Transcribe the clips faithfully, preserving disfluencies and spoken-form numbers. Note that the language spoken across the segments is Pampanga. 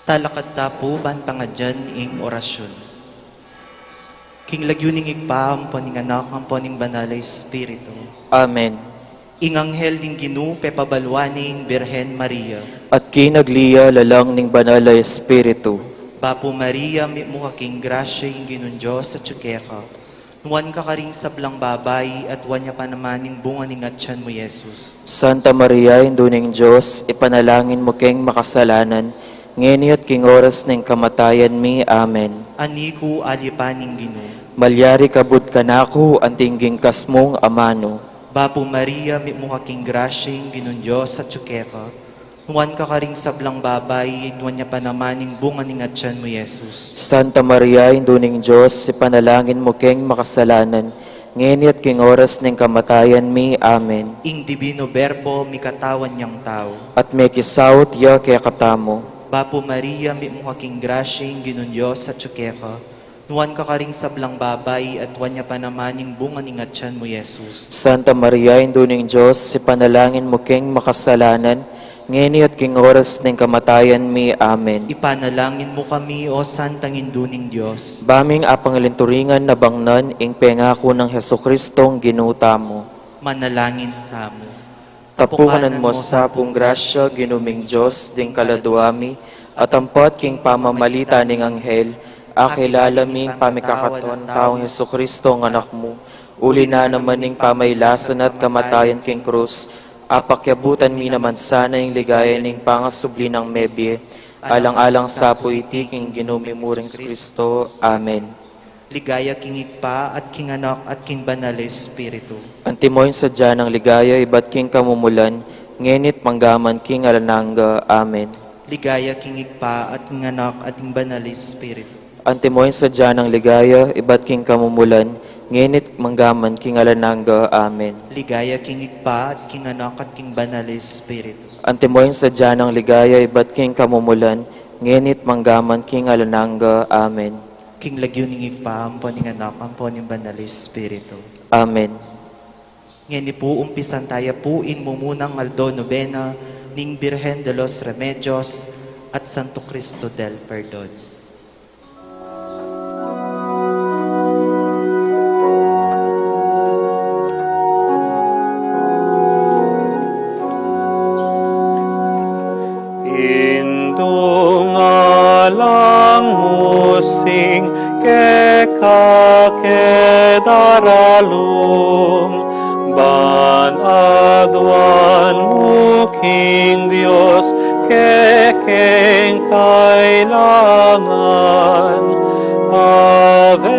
Talakad ta pu ban pangadyan ing orasyun. King lagyu ning Ibpa, ampo ning Anak, ampo ning Banal a Espiritu. Amen. Ing anghel ning Ginu pepabaluan ne ing Birhen Maria. At kinagli ya lalang ning Banal a Espiritu. Bapu Maria, mitmu ka king grasya, ing Ginung Dios atyu keka. Nuan ka karing sablang babai, at nuan ya pa naman ing bunga ning atyan mu, Jesus. Santa Maria, Indu ning Dios, ipanalangin mu keng makasalanan, ngeni at king oras ning kamatayan mi. Amen. Ani ku, ali pa ning Ginu. Malyari kabud kanaku anting king kasmung amanu. Bapu Maria, mitmu ka king grasya, ing Ginung Dios atyu keka. Nuan ka karing sablang babai, at nuan ya pa naman ing bunga ning atyan mu, Jesus. Santa Maria, Indu ning Dios, ipanalangin mu keng makasalanan, ngeni at king oras ning kamatayan mi. Amen. Ing Divino Verbo mikatawan yang tau. At mekisaut ya kekatamu. Bapu Maria, mitmu ka king grasya, ing Ginung Dios atyu keka. Nuan ka karing sablang babai, at nuan ya pa naman ing bunga ning atyan mu, Jesus. Santa Maria, Indu ning Dios, ipanalangin mu keng makasalanan, ngeni at king oras ning kamatayan mi. Amen. Ipanalangin mu kami, O Santang Indu ning Dios. Ba ming apangalinturingan na bangnan ing pengaku nang Jesucristong Ginu tamu. Manalangin tamu. Tapukanan mu sa pung grasya, Ginu ming Dios, ding kaladua mi, at ampat king pamamalita ning anghel, akilala mi ing pamikakatawan tang Jesucristo a Anak mu, uli na naman ning pamailasan at kamatayan king krus, apakyabutan mi naman sana ing ligaya ning pangasubli nang mebie, alang-alang sa pu iti king Ginu mi mung Jesucristo. Amen. Ligaya king Ibpa, at king Anak, at king Banal a Espiritu. Antimo ing sadya nang ligaya ibat king kamumulan, ngeni't manggaman king alang angga. Amen. Ligaya king Ibpa, at king Anak, at king Banal a Espiritu. Antimo ing sadya nang ligaya ibat king kamumulan, ngeni't manggaman king alang angga. Amen. Ligaya king Ibpa, at king Anak, at king Banal a Espiritu. Antimo ing sadya nang ligaya ibat king kamumulan, ngeni't manggaman king alang angga. Amen. King lagyu ning Ibpa, ampo ning Anak, ampo ning Banal a Espiritu. Amen. Ngeni pu, umpisan taya pu ing mumunang aldo nobena ning Birhen de los Remedios at Santo Cristo del Perdon. Indung alang musing keka ke daralung, ban aduan mu king Dios kekeng kailangan. Ave,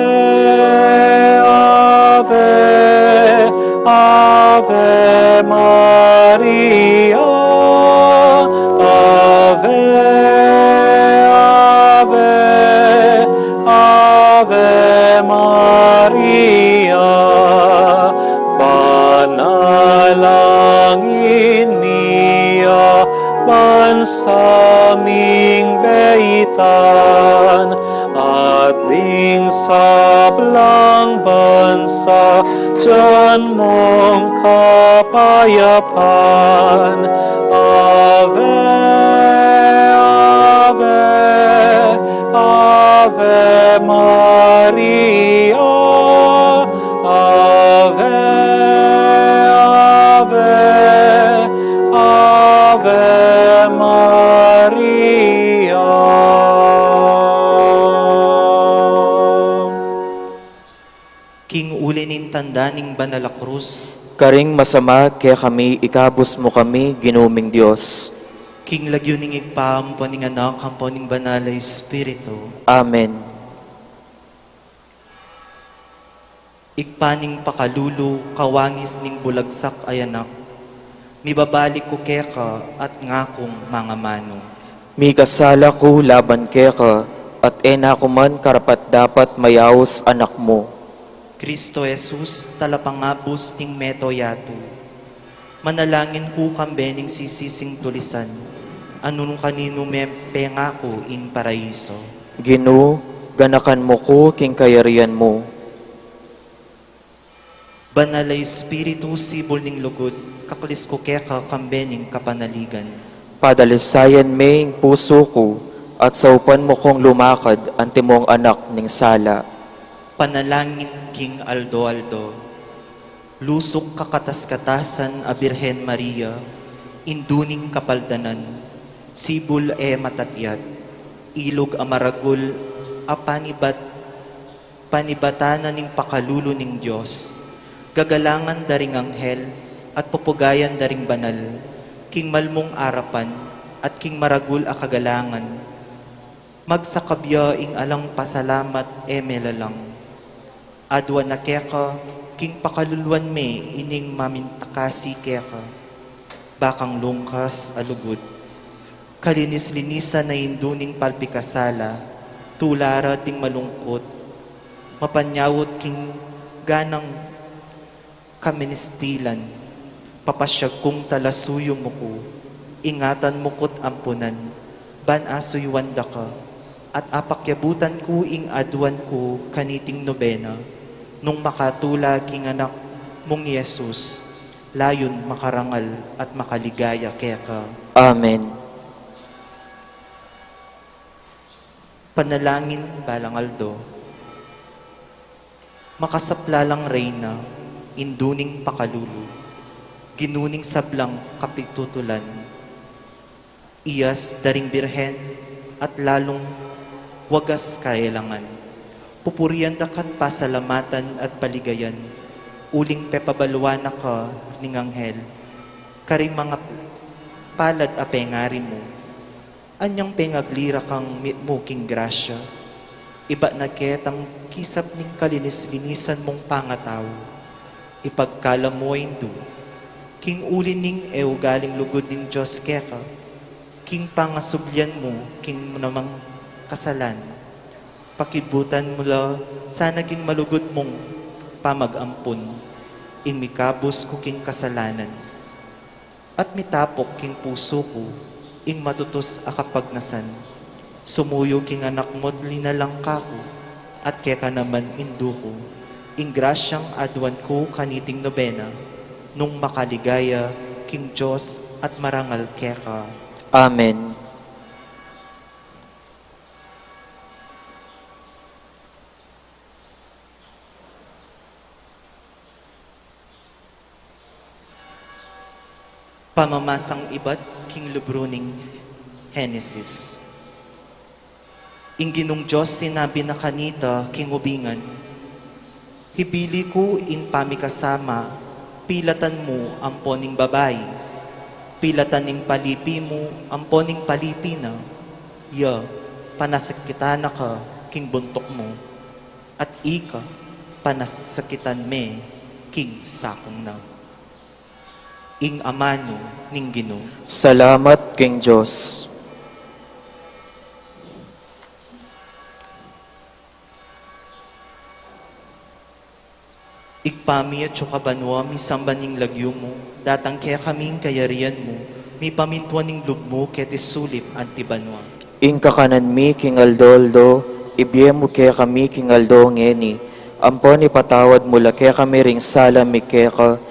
Ave, Ave Maria, Ave, Ave, Ave Maria, panalangin mi ya ban sa ming beitan, at ding sablang bansa, dyan mung kapayapan. Ave, Ave, Ave Maria, Ave, Ave, Ave Maria. King uli ning tanda ning banal a krus. Karing masama kekami, ikabus mu kami, Ginu ming Dios. King lagyu ning Ibpa, ampo ning Anak, ampo ning Banal a Espiritu. Amen. Ibpa ning pakalulu, kawangis ning bulagsak a anak, mibabalik ku keka at ngakung mangamanu. Mikasala ku laban keka, at e na ku man karapat-dapat mayaus anak mu. Cristo Jesus, talapangabus ning mabilug a yatu, manalangin ku kambe ning sisising tulisan, a nung kaninu me pengaku ing paraiso. Ginu, ganakan mu ku king kayarian mu. Banal a Espiritu, sibul ning lugud, kaklis ku keka kambe ning kapanaligan. Padalisayan me ing pusu ku, At saupan mu kung lumakad antimong anak ning sala. Panalangin king aldo-aldo. Lusuk kakatas-katasan a Birhen Maria, Indu ning kapaldanan, sibul e matatyat, ilug a maragul a panibat panibatan na ning pakalulu ning Dios, gagalangan da ring anghel, at pupugayan da ring banal, king malmung arapan, at king maragul a kagalangan, magsakab ya ing alang pasalamat e melalang. Aduan na keka, king pakaluluan me ining mamintakasi keka. Bakang lungkas a lugud. Kalinis-linisan na Indu ning palpikasala, tula ra ting malungkut, mapanyawut king ganang kaministilan, papasyag kung talasuyu mu ku, ingatan mu ku't ampunan, ban asuyuan da ka, at apakyabutan ku ing aduan ku kaniting nobena, nung makatula king anak mung Jesus, layun makarangal at makaligaya keka. Amen. Panalangin balang aldo. Makasaplalang Reyna, Indu ning pakalulu, Ginu ning sablang kapitutulan, Iyas da ring Birhen at lalung wagas kaelangan. Pupurian da ka't pasalamatan at paligayan, uling pepabaluan na ka ning anghel, karing mangapalad a pengari mu. Anyang pengaglira kang mitmu king grasya, ibat na ketang kisap ning kalinis-linisan mung pangatau. Ipagkalam mu, Indu, king uli ning e ugaling lugud ning Dios keka, king pangasublian mu king namang kasalan. Pakibutan mu la sana king malugud mung pamag-ampun ing mikabus ku king kasalanan. At mitapuk king pusu ku ing matutus a kapagnasan. Sumuyu king anak mu't linalang kaku, at keka naman, Indu ku, ing grasyang aduan ku kaniting nobena, nung makaligaya king Dios at marangal keka. Amen. Pamamasang ibat king libru ning Henesis. Ing Ginung Dios sinabi na kanita king ubingan, "Hibili ku ing pamikasama, pilatan mu ampon ing babai, pilatan ing palipi mu ampon ing palipi na, ya panasakitan na ka king buntuk mu, at ika panasakitan me king sakung na." Ing amanu ning Ginu. Salamat king Dios. Ibpa mi, atsu ka banua, misamban ing lagyu mu, datang kekami ing kayarian mu, mipamintuan ing lub mu keti sulip anti banua. Ing kakanan mi king aldo-aldo, ibie mu kekami king aldo ngeni, ampon ipatawad mu la kekami ring sala mi keka,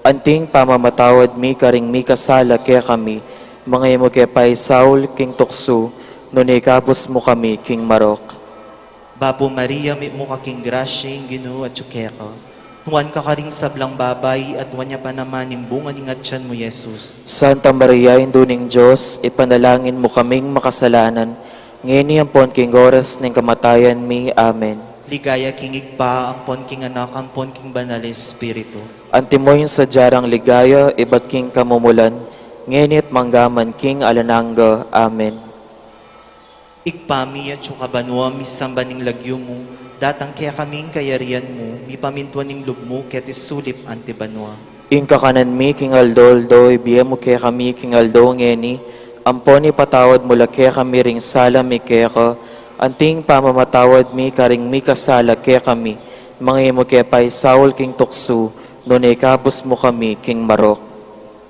anting pamamatawad mi karing mikasala kekami, manga e mu ke paisaul king tuksu, nune ikabus mu kami king marok. Bapu Maria, mitmu ka king grasya, ing Ginu atsu keka. Nuan ka karing sablang babai, at nuan ya pa naman ing bunga ning atian mu, Jesus. Santa Maria, Indu ning Dios, ipanalangin mu kaming makasalanan, ngeni ampon king oras ning kamatayan mi. Amen. Ligaya king Ibpa, ampon king Anak, ampon king Banal Espiritu. Antimo ing sadya rang ligaya, ibat king kamumulan, ngeni at mangga man king alang angga. Amen. Ibpa mi, atsu ka banua, misamban ing lagyu mu, datang kekami ing kayarian mu, mipamintuan ing lub mu keti sulip anti banua. Ing kakanan mi king aldo-aldo, ibie mu kekami king aldo ngeni, ampon ipatawad mu la kekami ring sala mi keka, anting pamamatawad mi karing mikasala kekami, manga e mu ke paisaul king tuksu, nune ikabus mu kami king marok.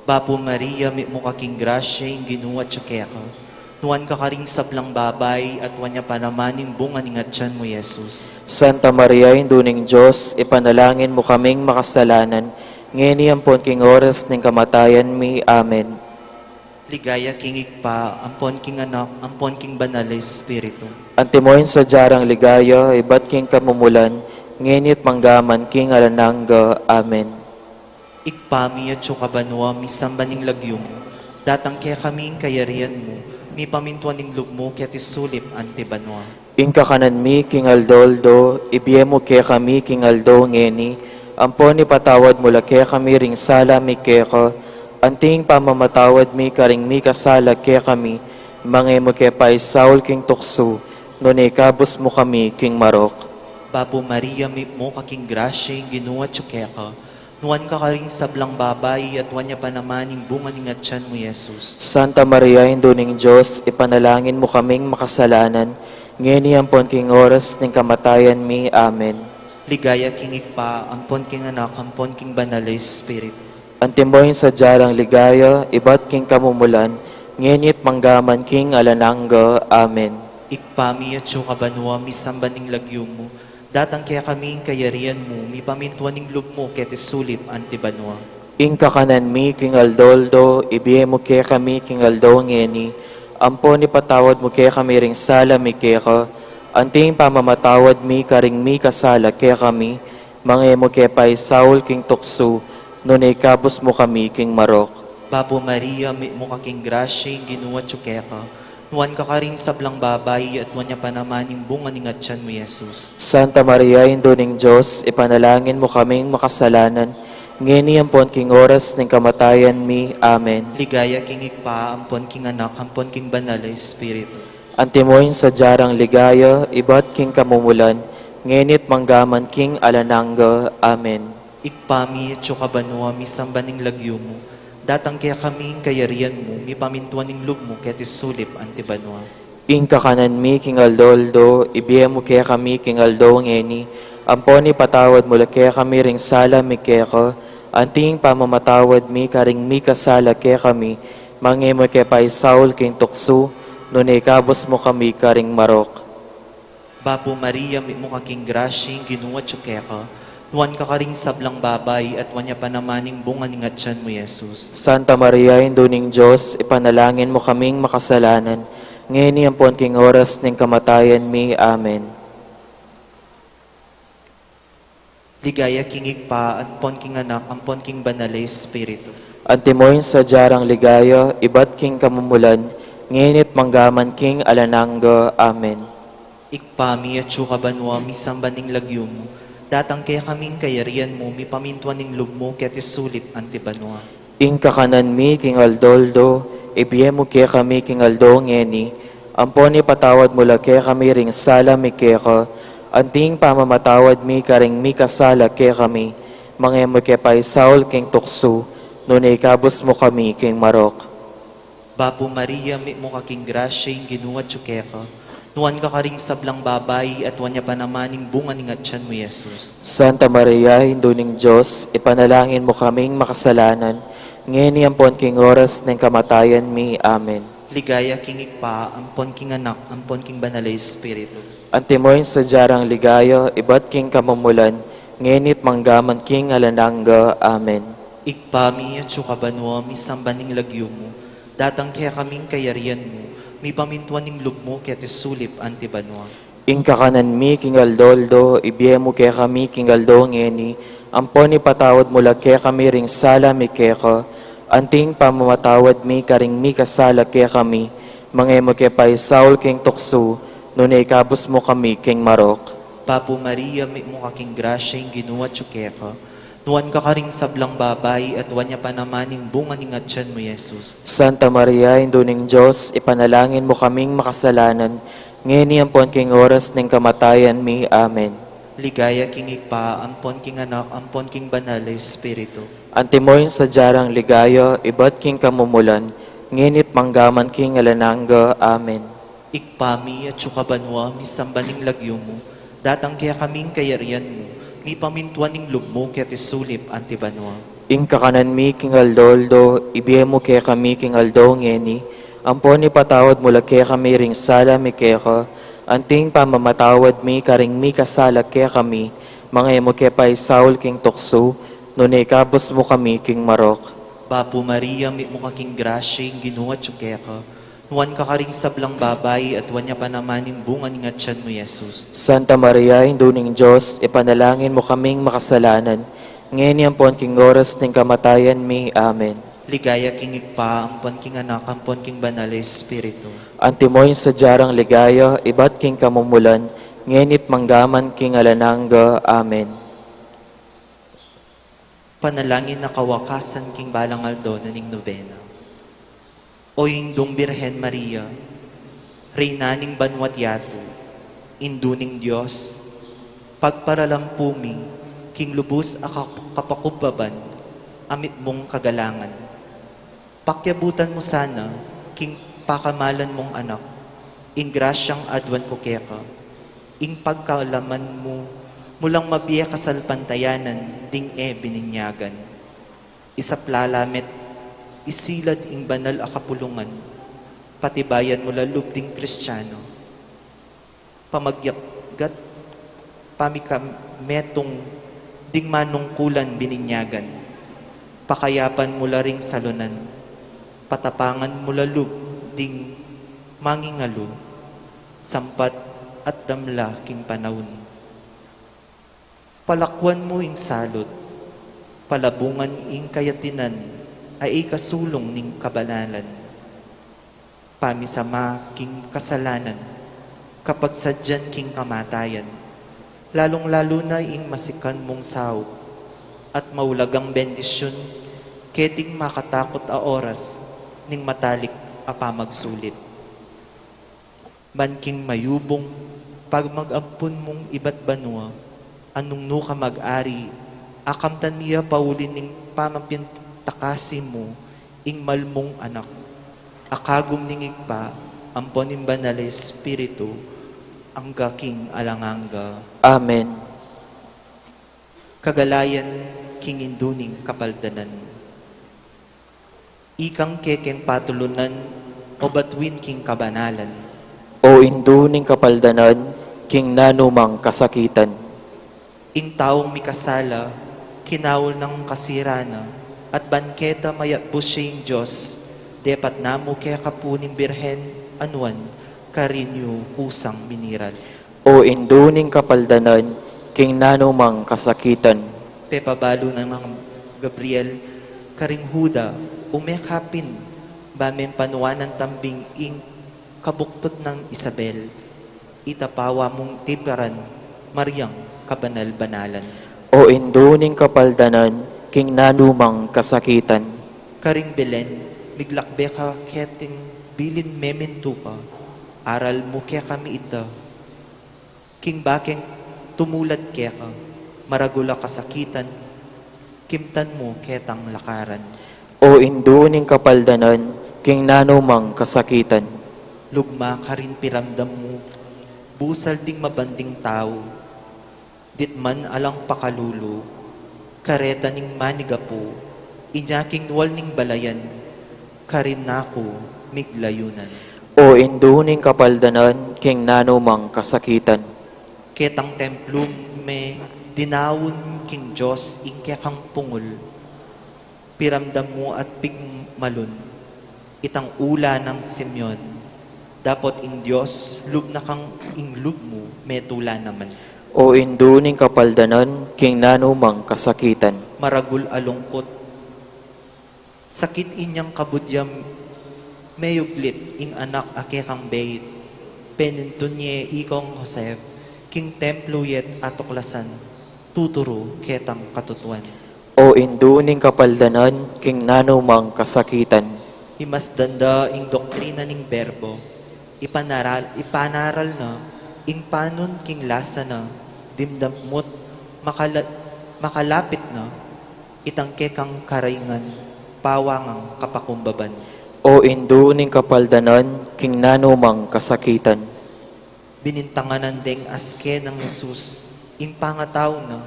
Bapu Maria, mitmu ka king grasya, ing Ginu atsu keka. Nuan ka karing sablang babai, at nuan ya pa naman ing bunga ning atian mu, Jesus. Santa Maria, Indu ning Dios, ipanalangin mu kaming makasalanan, ngeni ampon king oras ning kamatayan mi. Amen. Ligaya king Ibpa, ampon king Anak, ampon king Banal a Espiritu. Antimo ing sadya rang ligaya, ibat king kamumulan, ngeni at mangga man king alang angga. Amen. Ibpa mi, atsu ka banua, misamban ing lagyu mu, datang kekami ing kayarian mu, mipamintuan ing lub mu keti sulip anti banua. Ing kakanan mi king aldo-aldo, ibie mu kekami king aldo ngeni, ampon ipatawad mu la kekami ring sala mi keka, anti ing pamamatawad mi karing mikasala kekami, manga e mu ke paisaul king tuksu, nune ikabus mu kami king marok. Bapu Maria, mitmu ka king grasya, ing Ginu atsu keka. Nuan ka karing sablang babai, at nuan ya pa naman ing bunga ning atyan mu, Jesus. Santa Maria, Indu ning Dios, ipanalangin mu kaming makasalanan, ngeni ampon king oras ning kamatayan mi. Amen. Ligaya king Ibpa, ampon king Anak, ampon king Banal a Espiritu. Antimo ing sadya rang ligaya, ibat king kamumulan, ngeni at mangga man king alang angga. Amen. Ibpa mi, atsu ka banua, misamban ing lagyu mu, datang kekami ing kayarian mu, mipamintuan ing lub mu keti sulip anti banua. Ing kakanan mi king aldo-aldo, ibie mu kekami king aldo ngeni, ampon ipatawad mu kekami ring sala mi keka, anti ing pamamatawad mi karing mikasala kekami, manga e mu ke paisaul king tuksu, nune ikabus mu kami king marok. Bapu Maria, mitmu ka king grasya, ing Ginu atsu keka. Nuan ka karing sablang babai, at nuan ya pa naman ing bunga ning atyan mu, Jesus. Santa Maria, Indu ning Dios, ipanalangin mu kaming makasalanan, ngeni ampon king oras ning kamatayan mi. Amen. Ligaya king Ibpa, ampon king Anak, ampon king Banal a Espiritu. Antimo ing sadya rang ligaya, ibat king kamumulan, ngeni at mangga man king alang angga. Amen. Ibpa mi, atsu ka banua, misamban ing lagyu mu, datang kekami ing kayarian mu, mipamintuan ing lub mu keti sulip anti banua. Ing kakanan mi king aldo-aldo, ibie mu kekami king aldo ngeni, ampon ipatawad mu la kekami ring sala mi keka, anti ing pamamatawad mi karing mikasala kekami, manga e mu ke paisaul king tuksu, nune ikabus mu kami karing marok. Bapu Maria, mitmu ka king grasya, ing Ginu atsu keka. Nuan ka karing sablang babai, at nuan ya pa naman ing bunga ning atyan mu, Jesus. Santa Maria, Indu ning Dios, ipanalangin mu kaming makasalanan, ngeni ampon king oras ning kamatayan mi. Amen. Ligaya king Ibpa, ampon king Anak, ampon king Banal a Espiritu. Antimo ing sadya rang ligaya, ibat king kamumulan, ngeni at mangga man king alang angga. Amen. Ibpa mi, atsu ka banua, misamban ing lagyu mu, datang kekami ing kayarian mu, mipamintuan ing lub mu keti sulip anti banua. Ing kakanan mi king aldo-aldo, ibie mu kekami king aldo ngeni, ampon ipatawad mu la kekami ring sala mi keka, anti ing pamamatawad mi karing mikasala kekami, manga e mu ke paisaul king tuksu, nune ikabus mu kami king marok. Bapu Maria, mitmu ka king grasya, ing Ginu atsu keka. Nuan ka karing sablang babai, at nuan ya pa naman ing bunga ning atyan mu, Jesus. Santa Maria, Indu ning Dios, ipanalangin mu kaming makasalanan, ngeni ampon king oras ning kamatayan mi. Amen. Ligaya king Ibpa, ampon king Anak, ampon king Banal a Espiritu. Antimo ing sadya rang ligaya, ibat king kamumulan, ngeni at mangga man king alang angga. Amen. Ibpa mi, atsu ka banua, misamban ing lagyu mu, datang kekami ing kayarian mu, mipamintuan ing lub mu keti sulip anti banua. Ing kakanan mi king aldo-aldo, ibie mu kekami king aldo ngeni, ampon ipatawad mu la kekami ring sala mi keka, anti ing pamamatawad mi karing mikasala kekami, manga e mu ke paisaul king tuksu, nune ikabus mu kami king marok. Bapu Maria, mitmu ka king grasya, ing Ginu atsu keka. Nuan ka karing sablang babai, at nuan ya pa naman ing bunga ning atyan mu, Jesus. Santa Maria, Indu ning Dios, ipanalangin mu kaming makasalanan, ngeni ampon king oras ning kamatayan mi. Amen. Ligaya king Ibpa, ampon king Anak, ampon king Banal a Espiritu. Antimo ing sadya rang ligaya, ibat king kamumulan, ngeni at mangga man king alang angga. Amen. Ibpa mi, atsu ka banua, misamban ing lagyu mu, datang kekami ing kayarian mu, mipamintuan ing lub mu keti sulip anti banua. Ing kakanan mi king aldo-aldo, ibie mu kekami king aldo ngeni, ampon ipatawad mu la kekami ring sala mi keka, anti ing pamamatawad mi karing mikasala kekami, manga e mu ke paisaul king tuksu, nune ikabus mu kami king marok. Bapu Maria, mitmu ka king grasya, ing Ginu atyu keka. Nuan ka karing sablang babai, at nuan ya pa naman ing bunga ning atyan mu, Jesus. Santa Maria, Indu ning Dios, ipanalangin mu kaming makasalanan, ngeni ampon king oras ning kamatayan mi. Amen. Ligaya king Ibpa, ampon king Anak, ampon king Banal a Espiritu. Antimo ing sadya rang ligaya, ibat king kamumulan, ngeni't manggaman king alang angga. Amen. Panalangin a kawakasan king balang aldo na ning nobena. O Indung Birhen Maria, Reyna ning banua't yatu, Indu ning Dios, pagparalampu mi king lubus a kap-, kapakumbaban a mitmung kagalangan. Pakiabutan mu sana king pakamalan mung Anak ing grasyang aduan ku keka, ing pagkalaman mu, mu lang mabie kasalpantayanan ding e bininyagan. Isaplala me't isilad ing banal a kapulungan, patibayan mu la lub ding Kristiano. Pamagyagat, pamikametung ding manungkulan bininyagan, pakayapan mu la ring salunan, patapangan mu la lub ding mangingalu, sampat at damla king panaun. Palakuan mu ing salut, palabungan ing kayatinan a ikasulung ning kabanalan. Pamisama king kasalanan, kapagsadyan king kamatayan, lalung-lalu na ing masikan mung saup, at maulagang bendisyun, keting makatakut a oras ning matalik a pamagsulit. Ban king mayubung pamag-ampun mung ibat banua, a nung nu ka mag-ari, akamtan mi ya pauli ning pamapintakasi mu ing mal mung Anak, a kagum ning Ibpa, ampon ning Banal a Espiritu, angga king alang angga. Amen. Kagalayan king Indu ning Kapaldanan. Ikang kekeng patulunan o batuin king kabanalan. O Indu ning Kapaldanan, king nanumang kasakitan. Ing taung mikasala, kinaul nang kasirana, at ban keta mayakbus ya ing Dios, depat na mu keka pu ning Birhen a nuan, karin yu kusang miniral. O Indu ning Kapaldanan, king nanumang kasakitan. Pepabalu nang Gabriel karing Juda, ume ka pin, ba meng panuanan tambing ing kabuktut nang Isabel, ita pawa mung tiparan, Mariang kabanal-banalan. O Indu ning Kapaldanan, king nanumang kasakitan. Karing Belen, miglakbe ka keting bilin memintu ka, aral mu kekami ita, king bakeng tumulad keka, maragul a kasakitan, kimtan mu ketang lakaran. O Indu ning Kapaldanan, king nanumang kasakitan. Lugma karin piramdam mu, busal ding mabanding tau, ditman alang pakalulu, kareta ning manigapu, inya king nual ning balayan, karin na ku miglayunan. O Indu ning Kapaldanan, king nanumang kasakitan. Ketang templu me dinaun king Dios ing kekang pungul, piramdam mu at pigmalun, itang ula nang Simeon, dapot ing Dios lub na kang ing lub mu metula naman. O Indu ning Kapaldanan, king nanumang kasakitan. Maragul a lungkut, sakit inyang kabud ya meyuglit ing anak a kekang beit, penintun ye ikong Joseph, king templu yet atuklasan, tuturu ketang katutuan. O Indu ning Kapaldanan, king nanumang kasakitan. Imasdan da ing doktrina ning Berbo, ipanaral, ipanaral na ing panun king lasa na, dimdam mu't makala-, makalapit na, itang kekang karaingan, pawangang kapakumbaban. O Indu ning Kapaldanan, king nanumang kasakitan. Binintangan deng aske nang Jesus, ing pangatau na,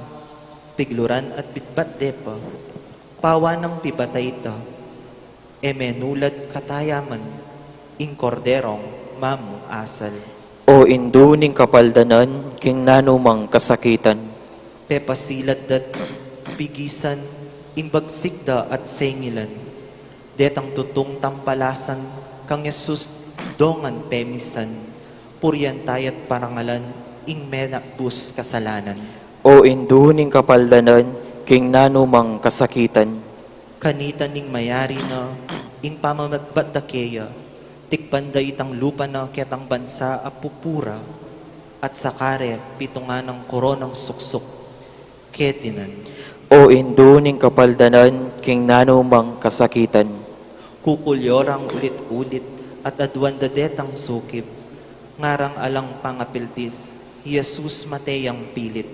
pigluran at bitbat de pa, pawanang pibata ita, e menulad katayaman, ing Korderong mamuasal. O Indu ning Kapaldanan, king nanumang kasakitan. Pepasilat da't pigisan, ing bagsik da at sengilan, Detang tutung tampalasan kang Jesus dongan pemisan, purian taya't parangalan ing menakbus kasalanan. O Indu ning kapaldanan, king nanu mang kasakitan. Kanita ning mayari na ing pamamatbat da keya, tikpan da itang lupa na ketang bansa a pupura, at sakare pitungan nang koronang suksuk ketinan. O Indu ning kapaldanan, king nanu mang kasakitan. Kukulyo rang ulit-ulit at aduan da detang sukib, ngarang alang pangapildis, i Jesus mate yang pilit,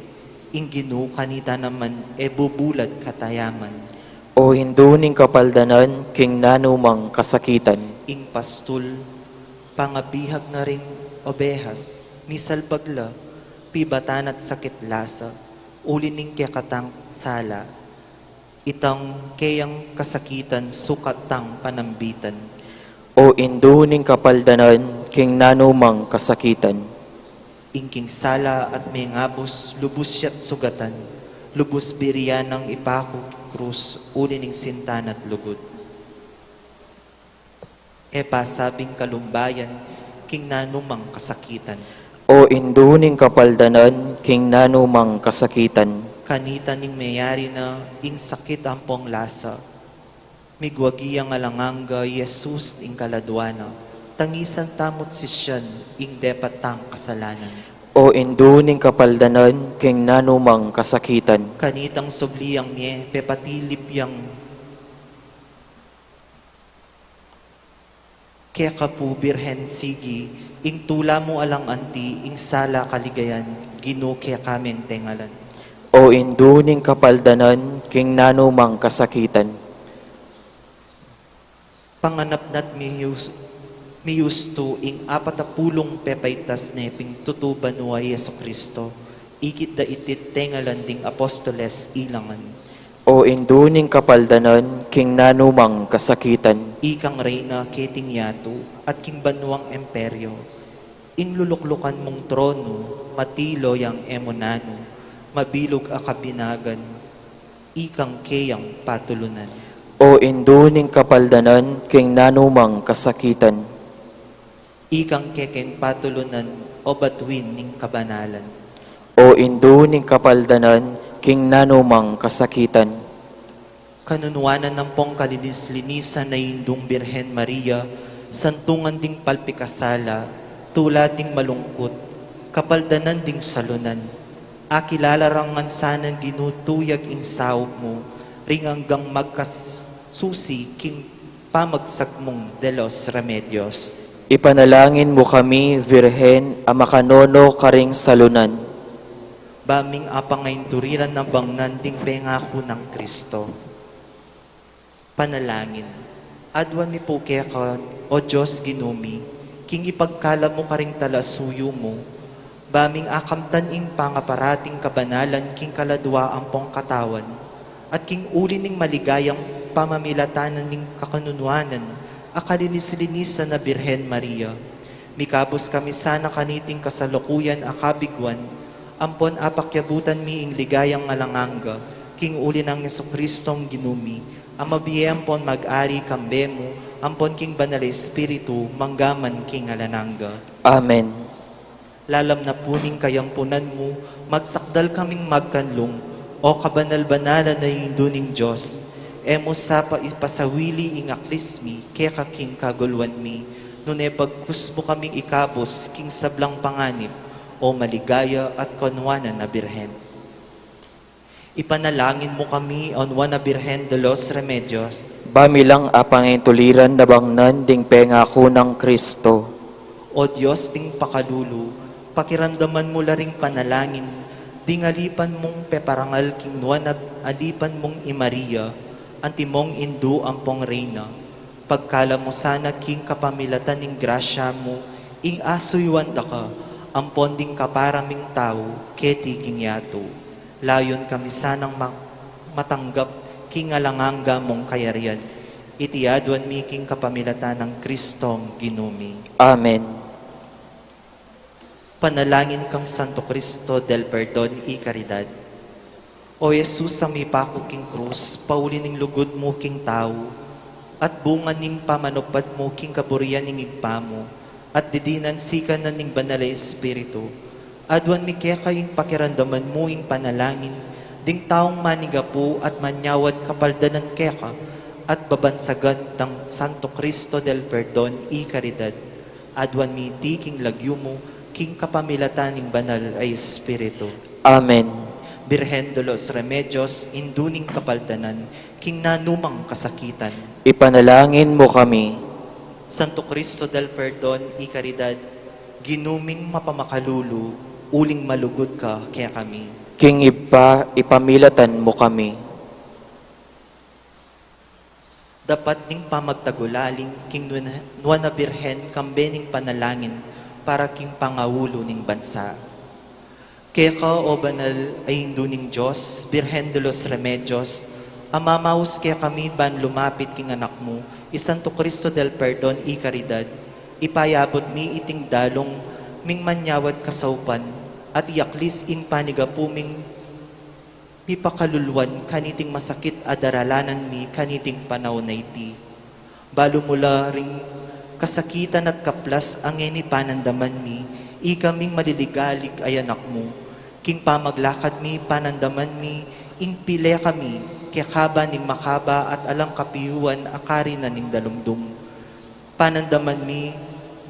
ing Ginu kanita naman e bubulad katayaman. O Indu ning kapaldanan, king nanu mang kasakitan. Ing pastul, pangabihag na ring obehas, misalbag la, pibatan at sakit lasa, uli ning kekatang sala, itang keyang kasakitan sukat tang panambitan. O Indu ning kapaldanan, king nanu mang kasakitan. Ing king sala at mengabus, lubus ya't sugatan, lubus birian nang ipaku king krus, uli ning sinta na't lugud. E pasabing kalumbayan, king nanu mang kasakitan. O Indu ning kapaldanan, king nanu mang kasakitan. Kanita ning mayari na ing sakit ampong lasa, migwagi yang alang angga i Jesus ing kaladua na, tangisan tamu't sisian ing depat tang kasalanan. O Indu ning kapaldanan, king nanu mang kasakitan. Kanitang subli yang mie pepatilip yang keka pu Birhen sigi, ing tula mu alang anti, ing sala kaligayan, Ginu keka meng tengalan. O Indu ning kapaldanan, king nanu mang kasakitan. Panganap na't miyus-, miyustu ing apat a pulung pepaitas ne ping tutu banua i Jesucristo, ikit da iti't tengalan ding apostoles ilangan. O Indu ning kapaldanan, king nanu mang kasakitan. Ikang reyna keting yatu, at king banuang emperyo. Ing luluklukan mung tronu, matilo yang e mu nanu, mabilug a kabinagan, ikang keyang patulunan. O Indu ning kapaldanan, king nanu mang kasakitan. Ikang kekeng patulunan, o batuin ning kabanalan. O Indu ning kapaldanan, king nanu mang kasakitan. Kanunuanan ampong kalinis-linisan a Indung Birhen Maria, santungan ding palpikasala, tula ding malungkut, kapaldanan ding salunan. Akilala rang ngan sanang Ginu tuyag ing saup mu, ring anggang magkasusi king pamagsag mung de los Remedios. Ipanalangin mu kami, Virgen, a makanono karing salunan. Ba ming apangainturiran a bangnan ding pengaku nang Kristo. Panalangin. Aduan mi pu keka, O Dios Ginu mi, king ipagkalub mu karing talasuyu mu, ba ming akamtan ing pangaparating kabanalan king kaladua ampong katawan, at king uli ning maligayang pamamilatan ning kakanunuanan a kalinis-linisan a Birhen Maria. Mikabus kami sana kaniting kasalukuyan a kabiguan, ampon apakyabutan mi ing ligayang alang angga, king uli nang Jesucristong Ginu mi, a mabie ampon mag-ari kambe mu, ampon king Banal a Espiritu, mangga man king alang angga. Amen. Lalam na pu ning kayampunan mu, magsakdal kaming magkanlung, O kabanal-banalan a Indu ning Dios, e mu sa pa ipasawili ing aklis mi keka king kaguluan mi, nune bagkus mu kaming ikabus king sablang panganib, O maligaya at kanuanan a Birhen. Ipanalangin mu kami, O Nuan a Birhen de los Remedios. Ba mi lang apangaintuliran a bangnan ding pengaku nang Kristo. O Dios ding pakalulu, pakiramdaman mu la ring panalangin ding alipan mung peparangal king nuan a alipan mung i Maria, antimong Indu ampong Reyna. Pagkalub mu sana king kapamilatan ning grasya mu, ing asuyuan da ka, ampon ding kapara ming tau, keti king yatu. Layun kami sanang ma-, matanggap king alang angga mung kayarian. Iti aduan mi king kapamilatan nang Kristong Ginu mi. Amen. Panalangin kang Santo Cristo del Perdon y Caridad. O Jesus, a mipaku king krus, pauli ning lugud mu king tau, At bunga ning pamanupad mu king kaburian ning Ibpa mu, at didinan sikanan ning Banal a Espiritu, aduan mi keka ing pakiramdaman mu ing panalangin ding taung manigapu at manyawad kapaldanan keka, at babansagan dang Santo Cristo del Perdon y Caridad. Aduan mi iti king lagyu mu, king kapamilatan ning Banal a Espiritu. Amen. Birhen de los Remedios, Indu ning Kapaldanan, king nanumang kasakitan, ipanalangin mu kami. Santo Cristo del Perdon y Caridad, Ginu ming mapamakalulu, uling malugud ka kekami. King Ibpa, ipamilatan mu kami. Dapat ning pamagtagulaling king Nuan-, Nuan a Birhen kambe ning panalangin para king pangaulu ning bansa. Keka, o banal a Indu ning Dios, Birhen de los Remedios, a mamaus kekami ban lumapit king Anak mu, i Santo Cristo del Perdon y Caridad, ipayabut mi iting dalung ming manyawad kasaupan, at iaklis ing panigapu ming mipakaluluan kaniting masakit a daralanan mi kaniting panaun a iti. Balu mu la ring kasakitan at kaplas a ngeni panandaman mi, ikaming maliligalig a anak mu. King pamaglakad mi, panandaman mi, ing pile kami, kekaba ning makaba at alang kapiyuan a karinan ning dalumdum. Panandaman mi,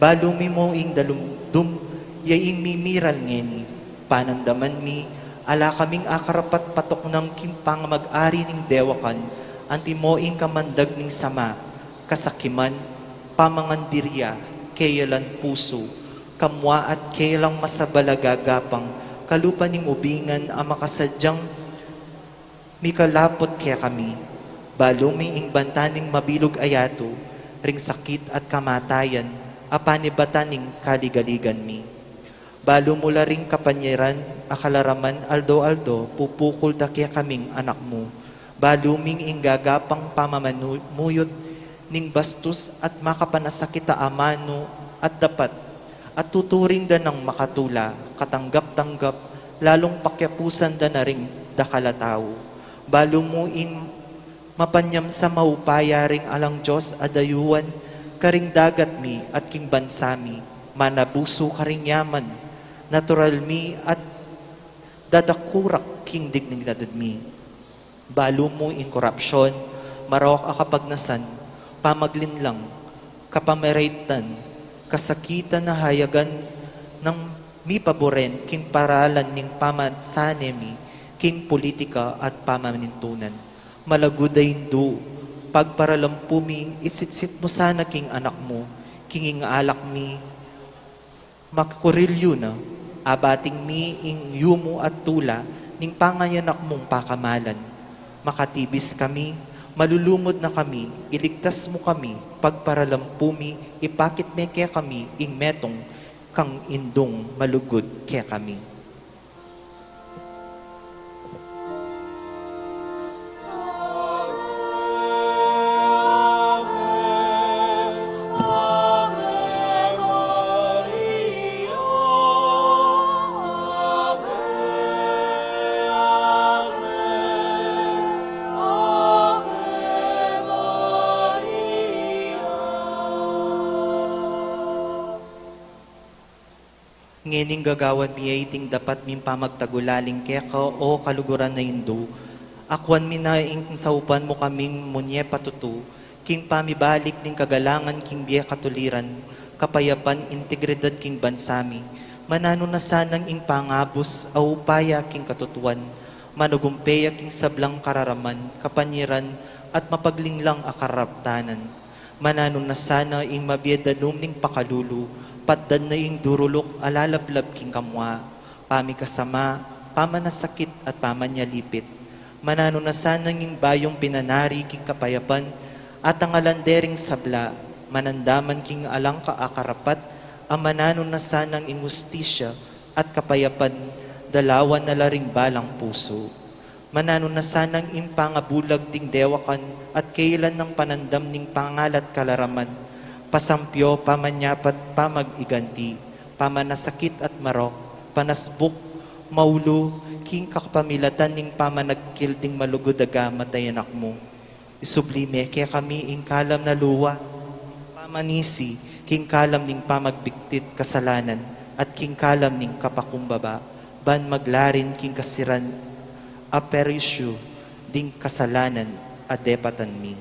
balu mi mo ing dalumdum, ya ing mimiral ngeni. Panandaman mi, ala kaming akarapat patuknang king pangamag-ari ning dewakan, antimo ing kamandag ning sama, kasakiman, pamangandiria, keyalan pusu, kamua at keyalang masabal a gagapang, kalupa ning ubingan a makasadyang mikalaput kekami, balu mi ing banta ning mabilug a yatu, ring sakit at kamatayan, a panibatan ning kaligaligan mi. Balu mu la ring kapanyaran a kalaraman aldo-aldo, pupukul da kekaming anak mu. Balu ming ing gagapang pamamanuyut, ning bastus at makapanasakit a amanu at dapat, at tuturing da nang makatula, katanggap-tanggap, lalung pakiapusan da na ring dakal a tau. Balu mu ing mapanyam sa maupaya ring alang Dios a dayuan, karing dagat mi at king bansa mi, manabusu karing yaman, natural mi at dadakurak king dignidad mi. Balu mu ing korapsyon, marok a kapagnasan, pamaglinlang, kapamaraitan, kasakitan a hayagan nang mipaburen king paralan ning pamansane mi, king politika at pamanintunan. Malagud a Indu, pagparalampu mi, isitsit mu sana king anak mu, king ing alak mi, makukurilyu na, abating mi ing yumu at tula ning pangayanak mung pakamalan. Makatibis kami, malulungud na kami, iligtas mu kami, pagparalampu mi, ipakit me kekami ing metung kang Indung malugud kekami. Ngening gagawan mi ya iting dapat ming pamagtagulaling keka, o kaluguran a Indu, akuan mi na ing saupan mu kaming munye patutu, king pamibalik ning kagalangan king bie katuliran, kapayapan, integridad king bansa mi, mananu na sanang ing pangabus a upaya king katutuan, manugumpe ya king sablang kararaman, kapanyaran, at mapaglinglang a karaptanan. Mananu na sana ing mabie danum ning pakalulu, patdan na ing duruluk a lalablab king kamua, pamikasama, pamanasakit at pamanyalipit. Mananu na sana ing bayung pinanari king kapayapan, at ang alandering sabla, manandaman king alang kaakarapat, a mananu na sana ing hustisya at kapayapan, dalawan na la ring balang pusu. Mananu na sanang ing pangabulag ding dewakan at kailan nang panandam ning pangalat kalaraman, pasampyo, pamanyapat, pamag-iganti, pamanasakit at marok, panasbuk, maulu, king kapamilatan ning pamanagkil ding malugud a gamat a anak mu. Isubli me kekami ing kalam na lua, pamanisi king kalam ning pamagbigtit kasalanan at king kalam ning kapakumbaba, ban maglarin king kasiran a perisyu ding kasalanan a depatan mi.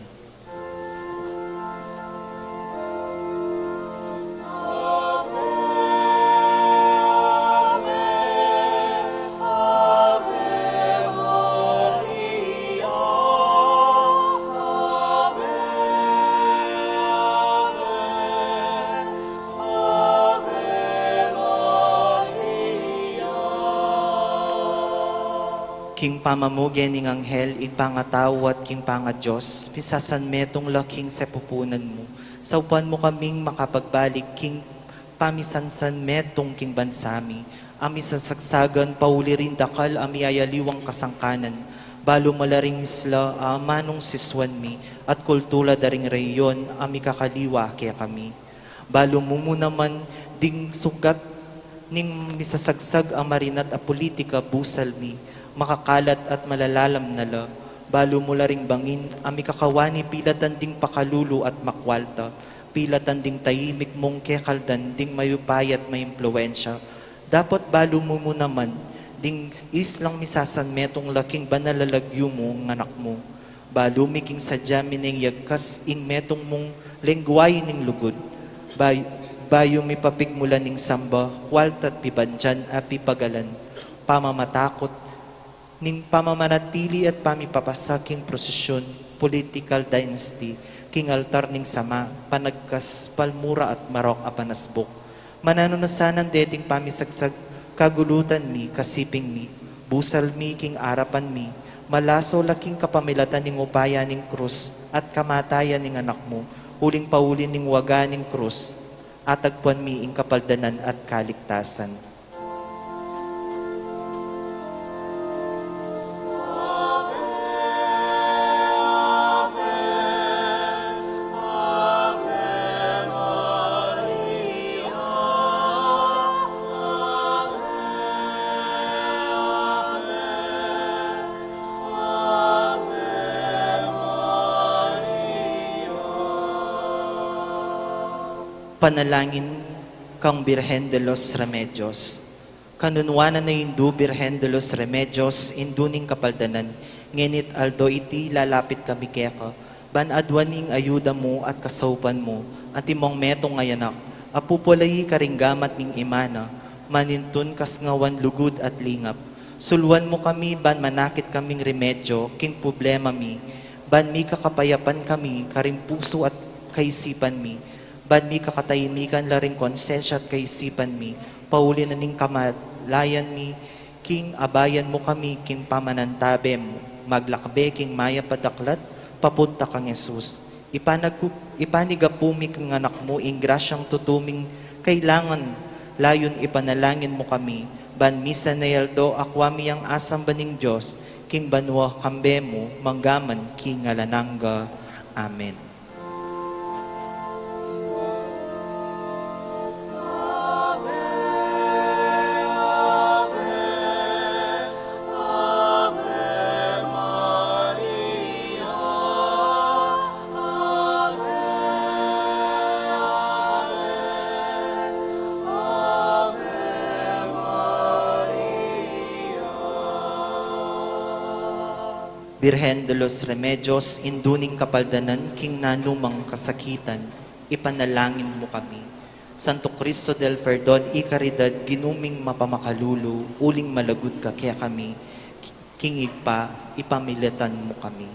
King pamamuge ning anghel, ing pangatau at king pangadios, misasanmetung la king sepupunan mu. Saupan mu kaming makapagbalik king pamisansanmetung king bansa mi, a misasagsagan pauli ring dakal a miyayaliwang kasangkanan, balu mu la ring isla a amanung sisuan mi, at kultura da ring rehiyon a mikakaliwa kekami. Balu mu mu naman ding sukat ning misasagsag a marinat a politika busal mi, makakalat at malalalam na la, balu mu la ring bangin a mikakawani pilatan ding pakalulu at makwalta, pilatan ding taimik mung kekaldan ding mayupaya at maimpluwensya. Dapot balu mu mu naman ding islang misasanmetung la king banal a lagyu mung anak mu. Balu mi king sadya mi neng yagkas ing metung mung lengguahe ning lugud. Bay-, bayu mi papigmulan ning samba, kwalta't pibandian a pipagalan, pamamatakut, ning pamamanatili at pamipapasa king prosesyon, political dynasty, king altar ning sama, panagkas, palmura at marok a panasbuk. Mananu na sanang deting pamisagsag, kagulutan mi, kasiping mi, busal mi king arapan mi, malaso la king kapamilatan ning upaya ning krus at kamatayan ning anak mu, uling pauli ning waga ning krus, atagpuan mi ing kapaldanan at kaligtasan. Panalangin kang Birhen de los Remedios. Kanunuanan a indu, Birhen de los Remedios, indu ning kapaldanan, ngeni't aldo iti lalapit kami keka, ban aduan ing ayuda mu at kasaupan mu, antimong metung a anak, a pupulayi karing gamat ning ima na, manintun kasngawan lugud at lingap. Suluan mu kami ban manakit kaming remedyo king problema mi, ban mikakapayapan kami karing pusu at kaisipan mi, ban mikakataimikan la ring konsensya at kaisipan mi, pauli na ning kamalayan mi, king abayan mu kami king pamanantabe mu, maglakbe king mayap a daklat, papunta kang Jesus. Ipanagku-, ipanigapu mi king anak mu, ing grasyang tutu ming kailangan, layun ipanalangin mu kami, ban misan a aldo akua mi yang asamban ning Dios, king banua kambe mu, manggaman king alang angga. Amen. Birhen de los Remedios, indu ning kapaldanan king nanumang kasakitan, ipanalangin mu kami. Santo Cristo del Perdon y Caridad, Ginu ming mapamakalulu, uling malagud ka kekami, king Ibpa, ipamilatan mu kami.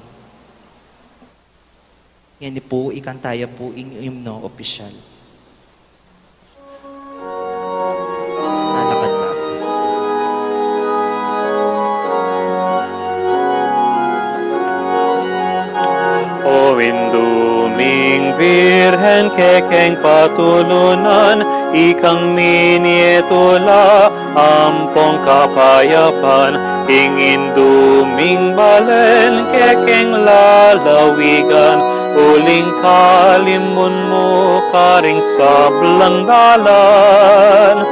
Ngeni pu, ikanta ya pu ing imno opisyal. Alakad na. O Indu ming Virgen, kekeng patulunan, ikang minie tula ampong kapayapan, ing Indu ming balen kekeng lalawigan, uling kalimbun mu karing sablang dalan.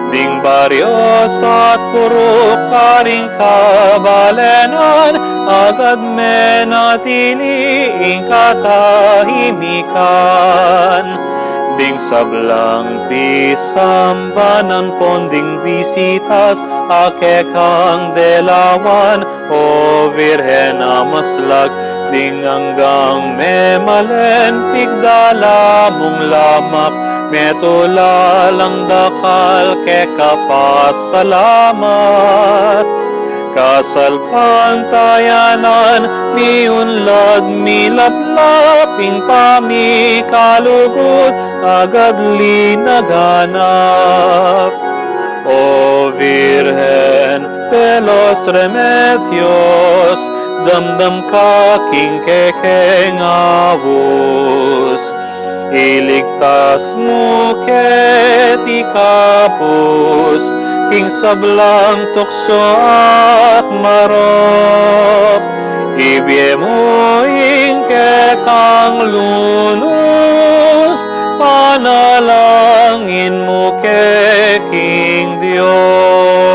Ding baryo at purok karing kabalenan, agad menatili ing katahimikan. Ding sablang pisamban ampon ding bisitas a kekang delawan, O Virgen a maslag, ding anggang memalen pigdala mung lamak, metula lang dakal keka pasalamat. Kasalpantayanan mi unlad milaplap, ing pamikalugud agad linaganap. O Virgen de los Remedios, damdam ka king kekeng aus. Iligtas mu ke, ikabus king sablang tuksu at marok. Ibie mu ing kekang lunus, panalangin mu ke king Dios.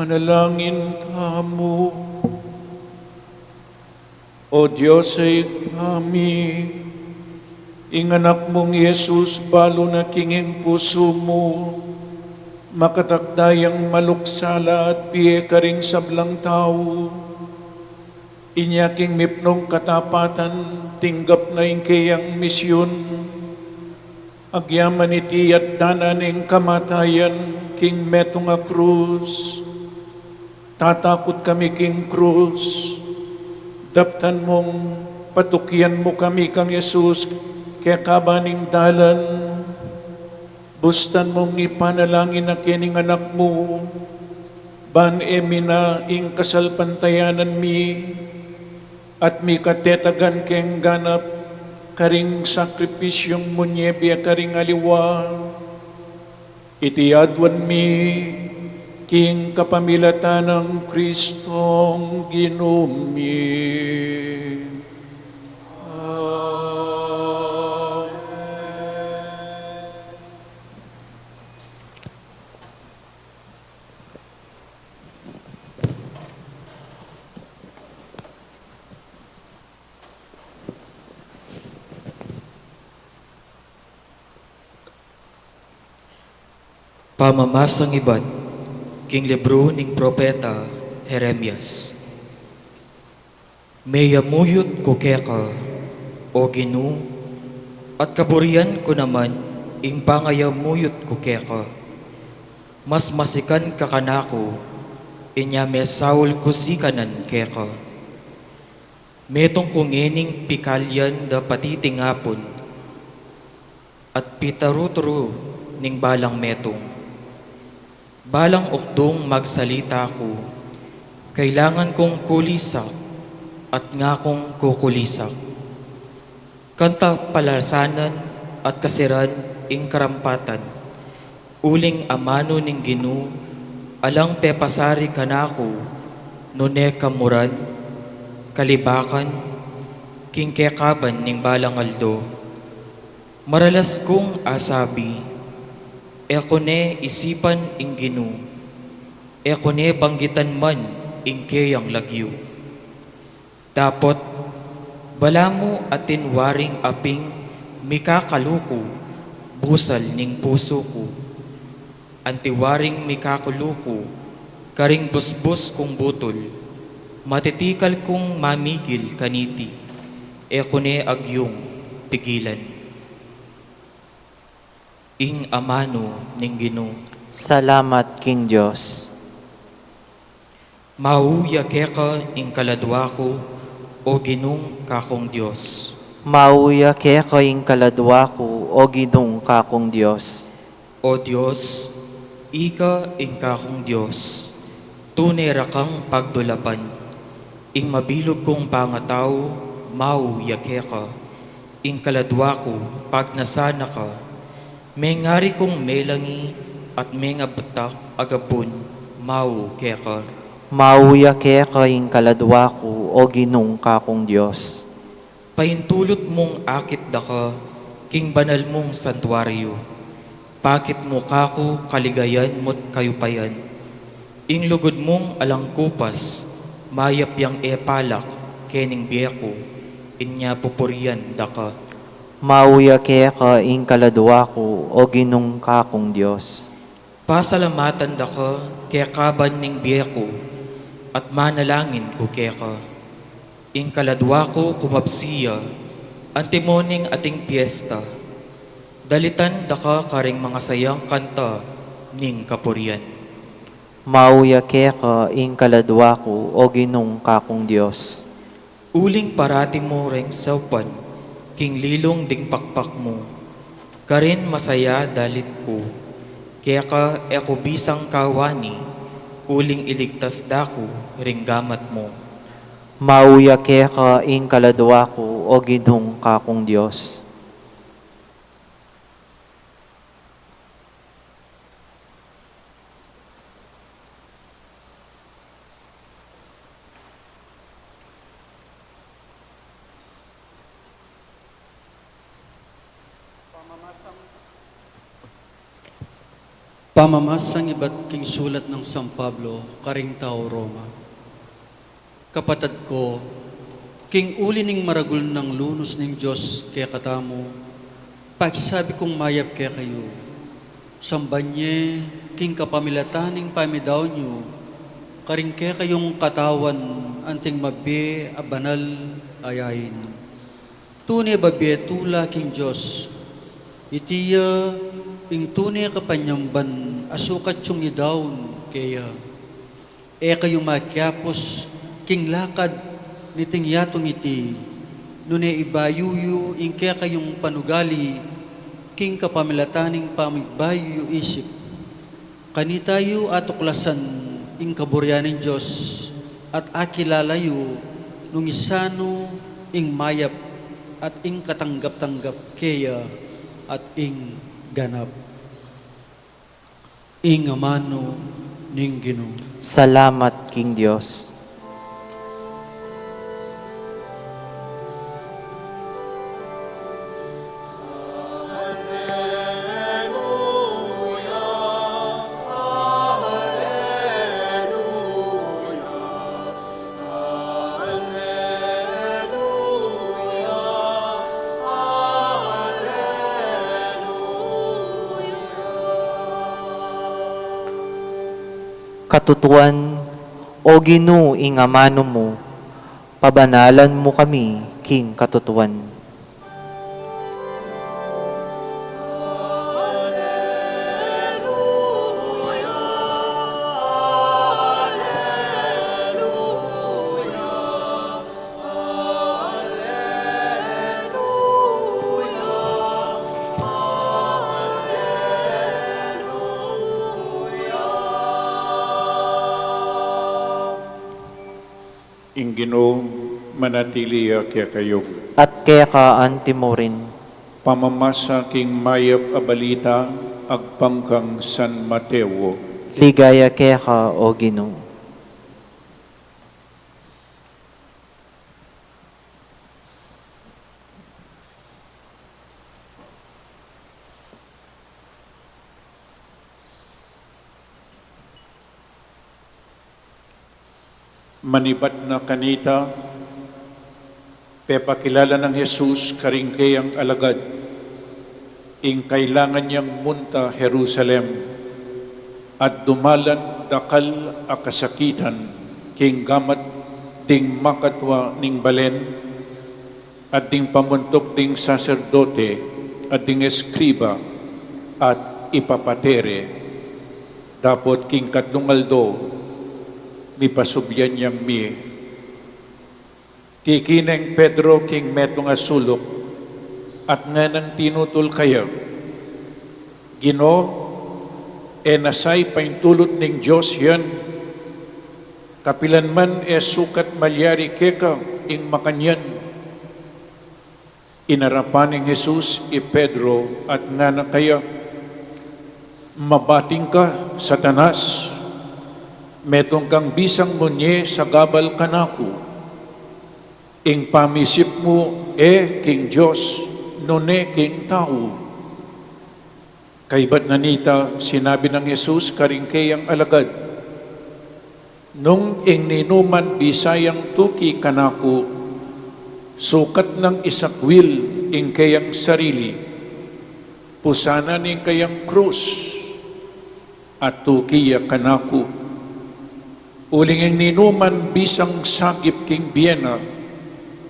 Manalangin tamu. O Dios, Ibpa mi, ing Anak mung Jesus, balu na king ing pusu mu, makatakda yang maluksala at bie karing sablang tau. Inya king mipnung katapatan, tinggap na ing keyang misyun. Agyaman iti at dana ning kamatayan king metung a krus. Tatakut kami king krus. Daptan mung patukian mu kami kang Jesus kekaba ning dalan. Bustan mung ipanalangin na keni ing Anak mu, ban e mi na ing kasalpantayanan mi, at mikatetagan keng ganap karing sakripisyung munye bie karing aliwa. Iti aduan mi king kapamilatan nang Kristong Ginu mi. Amen. Pamamasang ibat king libru ning propeta Jeremias. Meyamuyut ku keka, O Ginu, at kaburian ku naman ing pangayamuyut ku keka. Mas masikan ka kanaku, inya mesaul ku sikanan keka. Metung ku ngening pikalyan da patitingapun at pitaruturu ning balang metung. Balang ukdung magsalita ku, kailangan kung kulisak at ngakung kukulisak. Kanta palasanan at kasiran ing karampatan, uling amanu ning Ginu, alang pepasari kanaku, nune kamuran, kalibakan, king kekaban ning balang aldo. Maralas kung asabi, e ku ne isipan ing Ginu, e ku ne banggitan man ing keyang lagyu. Dapot, balamu atin waring aping mikakaluku, busal ning pusu ku. Anti waring mikakaluku, karing busbus kung butul, matitikal kung mamigil kaniti, e ku ne agyung pigilan. Ing amanu ning Ginu. Salamat king Dios. Mau ya keka ing kaladua ku, O Ginung kakung Dios. Mau ya keka ing kaladua ku, O Ginung kakung Dios. O Dios, ika ing kakung Dios, tune ra kang pagdulapan. Ing mabilug kung pangatau, mau ya keka. Ing kaladua ku, pagnasan na ka. Mengari kung melangi at mengabatak a gabun, mau keka. Mau ya keka ing kaladua ku, O Ginung kakung Dios. Paintulut mung akit daka king banal mung santuario. Pakit mu kaku kaligayan mu't kayupayan. Ing lugud mung alang kupas, mayap yang e palak kening bie ku, inya pupurian daka. Mau ya keka ing kaladua ku, O Ginung kakung Dios. Pasalamatan daka kekaban ning bie ku, at manalangin ku keka. Ing kaladua ku kumabsi ya, antimo ning ating piesta. Dalitan daka karing mangasayang kanta ning kapurian. Mau ya keka ing kaladua ku, O Ginung kakung Dios. Uling parati mu reng saupan king lilung ding pakpak mu, karin masaya dalit ku. Keka e ku bisang kawani, uling iligtas da ku ring gamat mu. Mau ya keka ing kaladua ku, O Ginung kakung Dios. Pamamasang ibat king sulat nang San Pablo karing tau Roma. Kapatad ko, king uli ning maragul nang lunus ning Dios kekatamu, pagsabi kung mayap kekayu, samban ye king kapamilatan ning pamidaun yu karing kekayung katawan anting mabie a banal a yain. Tune babie tula king Dios. Iti ya ing tune kapanyamban a sukat yung idaun keya. E kayu makiapus king lakad niting yatung iti, nune ibayu yu ing kekayung panugali king kapamilatan ning pamigbayu yu isip. Kanita yu atuklasan ing kaburian ning Dios at akilala yu nung isanu ing mayap at ing katanggap-tanggap keya at ing ganap. Ing amanu ning Ginu. Salamat king Dios. Katutuan, O Ginu, ing amanu mu, pabanalan mu kami king katutuan. Ing Ginu manatili ya kekayu. At keka anti murin. Pamamasa king mayap a balita agpang kang San Mateo. Ligaya keka, O Ginu. Manibat na kanita, pepakilala nang Jesus karing keyang alagad ing kailangan yang munta Jerusalem at dumalan dakal a kasakitan king gamat ding makatua ning balen at ding pamuntuk ding saserdote at ding eskriba at ipapate re. Dapot king katlung aldo, mipasubyan yang mie. Tiki neng Pedro king metung a suluk at nganang tinutul kaya, Ginu, e na sa paintulut ning Dios yan? Kapilan man e sukat malyari keka ing makanyan? Inarapan neng Jesus i Pedro at ngana kaya, Mabating ka, Satanas! Metung kang bisang munye sagabal kanaku. Ing pamisip mu e king Dios, nune king tau. Kaybat na nita, sinabi nang Jesus karing keyang alagad, Nung ing ninuman bisa yang tuki kanaku, sukat nang isakwil ing keyang sarili, pusan na ning keyang krus, at tuki ya kanaku. Uling ing ninuman bisang sagip king bie na,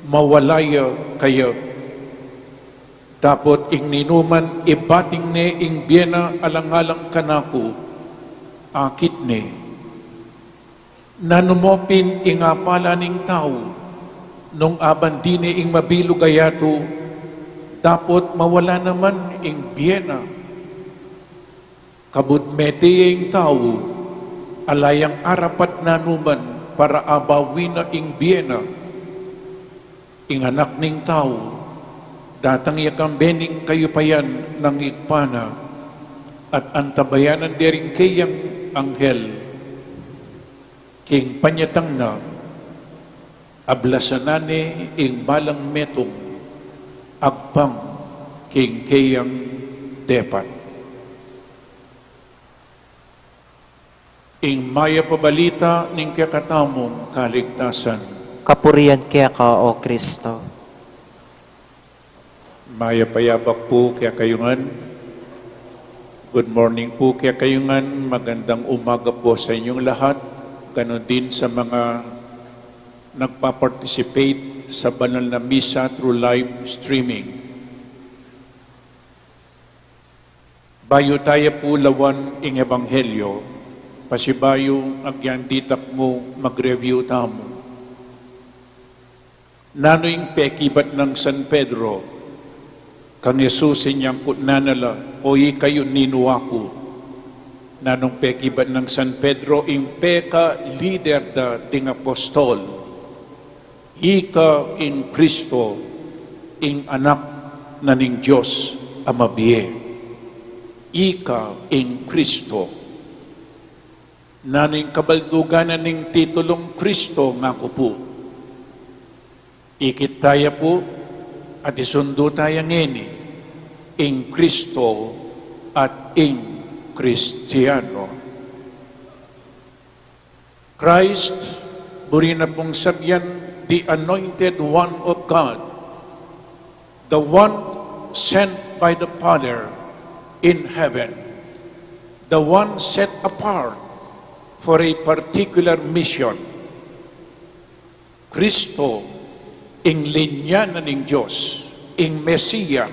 mawala ya kaya. Dapot ing ninuman ibating ne ing bie na alang-alang kanaku, akit ne. Nanu mu pin ing apala ning tau, nung aban dine ing mabilug a yatu, dapot mawala naman ing bie na? Kabud mete ya ing tau, ala yang arapat nanuman para abawi na ing bie na. Ing Anak ning Tau, datang ya kambe ning kayupayan nang Ibpa na, at antabayanan de ring keyang anghel. King panyatang na, ablasan na ne ing balang metung, agpang king keyang depat. Ing mayap a balita ning kekatamung kaligtasan. Kapurian keka, O Kristo. Mayap a yabak pu kekayu ngan. Good morning pu kekayu ngan. Magandang umaga po sa inyong lahat. Ganun din sa mga nagpa-participate sa banal na misa through live streaming. Bayu taya pu lawan ing ebanghelyo, pasibayu agyang ditak mu mag-review tamu. Nanu ing pekibat nang San Pedro kang Jesus? Inyang kutnan na la, "O ika yu, ninu aku?" Nanung pekibat nang San Pedro, ing peka-lider da ding apostol? "Ika ing Kristo, ing Anak na ning Dios a mabie. Ika ing Kristo." Nanu ing kabaldugan na ning titulung Kristo ngaku pu? Ikit taya pu at isundu taya ngeni ing Kristo at ing Kristiano. Christ, buri na pung sabian, the Anointed One of God, the one sent by the Father in heaven, the one set apart for a particular mission. Kristo, ing linya na ning Dios, ing Mesia.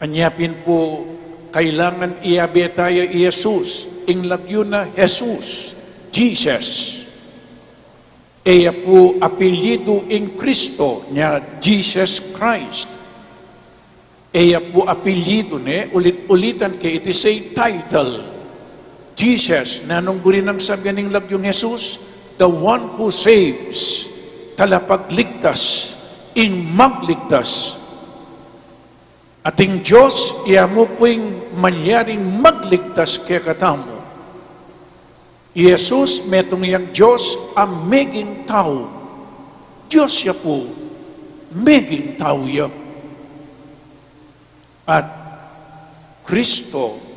Anya pin pu kailangan iyabe taya i Jesus, ing lagyu na Jesus, Jesus. E ya pu apelyidu ing Kristo, nya Jesus Christ. E ya pu apelyidu ne, ulit-ulitan ke, it is a title. Jesus, nanung buri nang sabian ning lagyung Jesus? The one who saves, talapagligtas, ing magligtas. At ing Dios, iya mu pu ing malyaring magligtas kekatamu. I Jesus, metung yang Dios a meging tau. Dios ya pu, meging tau ya. At Kristo,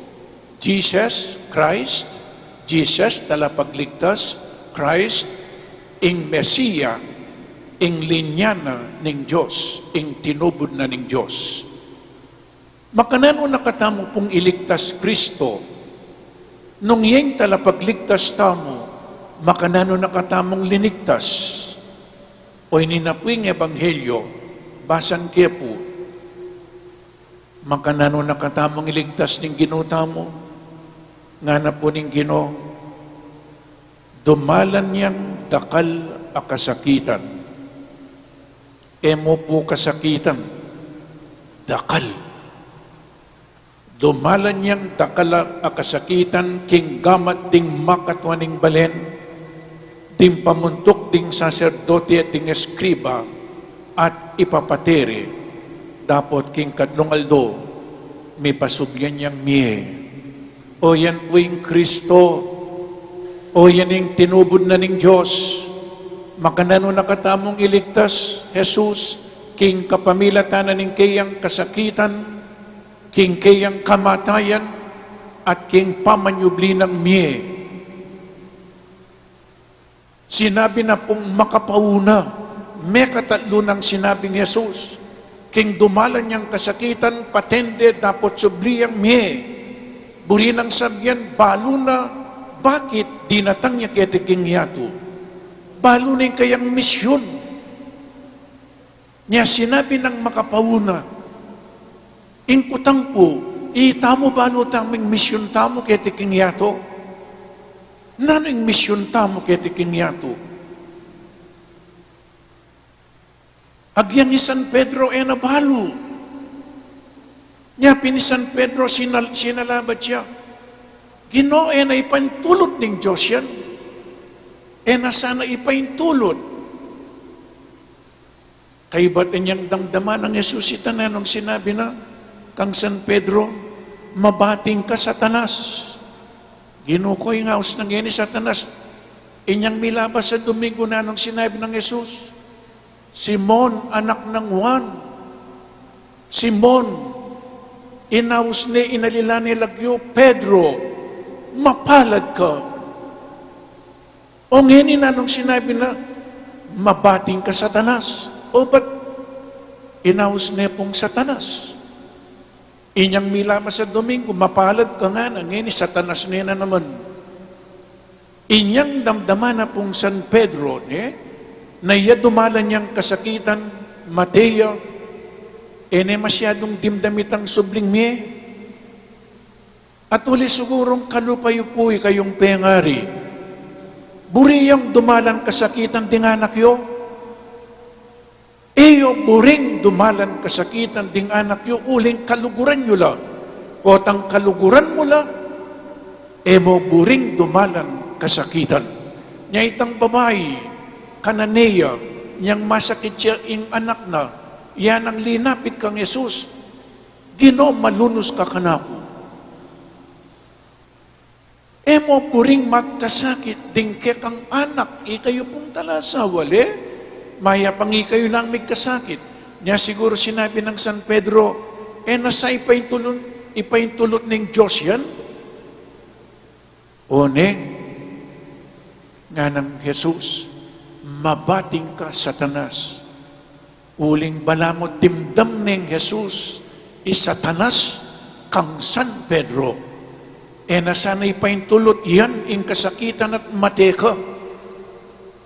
Jesus Christ, Jesus talapagligtas, Christ, ing Mesia, ing linya na ning Dios, ing tinubud na ning Dios. Makananu na katamu pung iligtas Kristo? Nung iyeng talapagligtas tamu, makananu na katamung linigtas? O ini na pu ing ebanghelyo, basan ke pu. Makananu na katamung iligtas ning Ginu tamu? Ngana pu ning Ginu, dumalan yang dakal a kasakitan. E mu pu kasakitan, dakal. Dumalan yang dakal a kasakitan king gamat ding makatua ning balen, ding pamuntuk ding saserdote at ding eskriba, at ipapate re, dapot king katlung aldo, mipasublian yang mie. O yan pu ing Kristo, o yan ing tinubud na ning Dios. Makananu na katamung iligtas, Jesus, king kapamilatan na ning keyang kasakitan, king keyang kamatayan, at king pamanyubli nang mie. Sinabi na pung makapauna, mekatatlu nang sinabing Jesus, king dumalan yang kasakitan, patende dapot subli yang mie. Buri nang sabian, balu na, bakit dinatang ya keti king yatu? Balu na ing kayang misyun. Nya sinabi nang makapauna, ing kutang pu, itamu balu tamu ing misyun tamu keti king yatu? Nanu ing misyun tamu keti king yatu? Agyang i San Pedro e na balu. Nya pin i San Pedro sinal-, sinalabat ya, Ginu, e na ipaintulut ning Dios yan. E na sana ipaintulut. Kaybat inyang damdaman nang Jesus ita, nanung sinabi na kang San Pedro, mabating ka, Satanas. Ginu ku, ing aus na ngeni, Satanas. Inyang milabas a Domingo, nanung sinabi nang Jesus? Simon, anak nang Juan. Simon, inaus ne, inalila ne lagyu, Pedro, mapalad ka. O ngeni nanung sinabi na, "Mabating ka, Satanas." O ba't inaus ne pung Satanas? Inyang milabas a Domingo, "Mapalad ka," ngana, ngeni Satanas ne na naman. Inyang damdaman na pung San Pedro, ne, na iya dumalan yang kasakitan, mate ya, e ne masyadung dimdam itang subling mie. At uli sigurung kalupa yu pu ikayung pengari. Buri yang dumalan kasakitan ding anak yu? E yu buring dumalan kasakitan ding anak yu uling kaluguran yu la. Potang kaluguran mu la, e mu buring dumalan kasakitan. Nya itang babai, Cananea, nyang masakit ya ing anak na, ya nang linapit kang Jesus, "Ginu, malunus ka kanaku. E mu buring magkasakit ding kekang anak, ikayu pung talasawa le, mayap a ikayu lang migkasakit." Nya siguru sinabi nang San Pedro, "E na sa ipaintulut, ipaintulut ning Dios yan?" "O neng," nganang Jesus, "mabating ka, Satanas." Uling balamu dimdam neng Jesus i Satanas kang San Pedro. E na sana ipaintulut yan ing kasakitan at mate ka.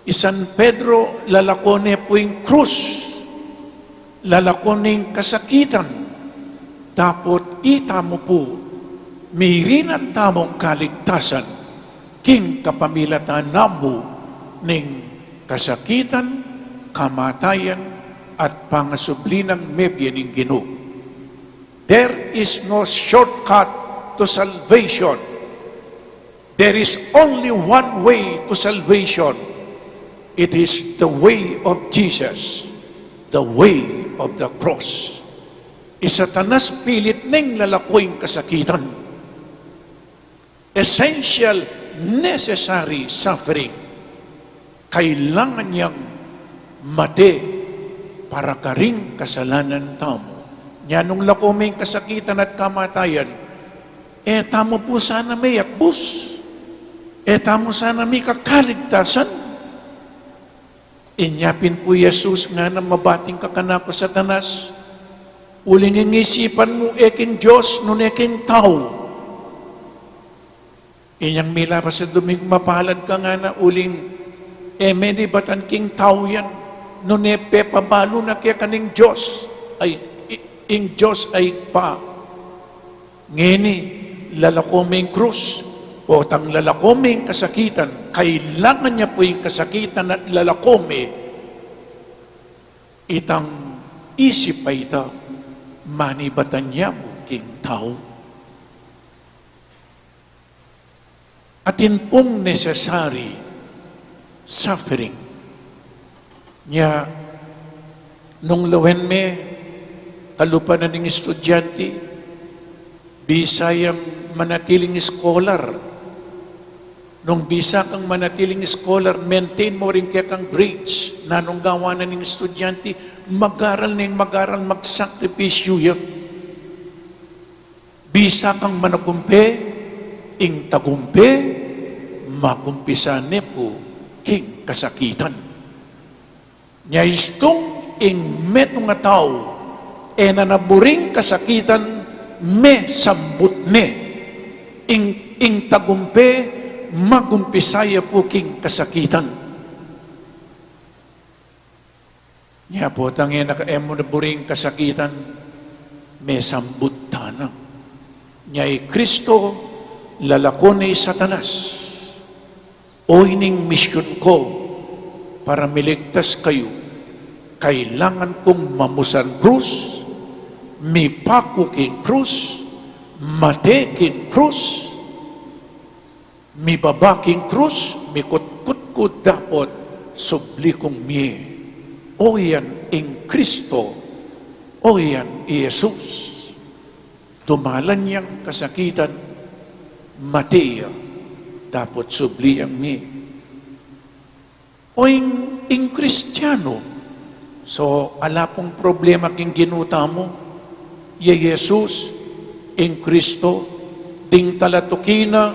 I San Pedro lalako ne pu ing krus, lalako ne ing kasakitan, dapot itamu pu, mirinan tamung kaligtasan king kapamilatan na mu ning kasakitan, kamatayan, at pangasubli nang mebie ning Ginu. There is no shortcut to salvation. There is only one way to salvation. It is the way of Jesus, the way of the cross. I Satanas pilit neng lalako ing kasakitan. Essential, necessary suffering. Kailangan yang mate para karing kasalanan tamu. Nya nung lako me ing kasakitan at kamatayan, e tamu pu sana meyakbus. E tamu sana mikakaligtasan. Inya pin pu Jesus ngana, "Mabating ka kanaku, Satanas. Uling ing isipan mu e king Dios, nune king tau." Inyang milabas a Domingo, "Mapalad ka," ngana, "uling e menibatan king tau yan, nune pepabalu na keka ning Dios, ay, i-, ing Dios a Ibpa. Ngeni, lalako me ing krus, potang lalako me ing kasakitan, kailangan ya pu ing kasakitan at lalako me, itang isip a ita, manibatan ya mu king tau." Atin pung necessary suffering. Nya, nung lawen me, kalupa na ning estudyante, bisa yang manatiling scholar. Nung bisa kang manatiling scholar, maintain mo ring kekang grades. Nanung gawan na ning estudyante, mag-aral neng mag-aral, magsakripisyu ya. Bisa kang managumpe, ing tagumpe, magumpisa ne pu king kasakitan. Nya istung ing metung a tau, e na naburing kasakitan, mesambut ne. Ing, ing tagumpe, magumpisa ya pu king kasakitan. Nya potang e na ka, e mu naburing kasakitan, mesambut tana. Nya i Kristo, lalako ne i Satanas. O ining misyun ku para miligtas kayu, kailangan kung mamusan krus, mipaku king krus, mate king krus, mibaba king krus, mikutkut ku dapot subli kung mie. O yan ing Kristo, o yan i Jesus. Dumalan yang kasakitan, mate ya, dapot subli yang mie. O ing, ing Kristiano, so ala pung problema king Ginu tamu, ya Jesus, ing Kristo, ding talatuki na,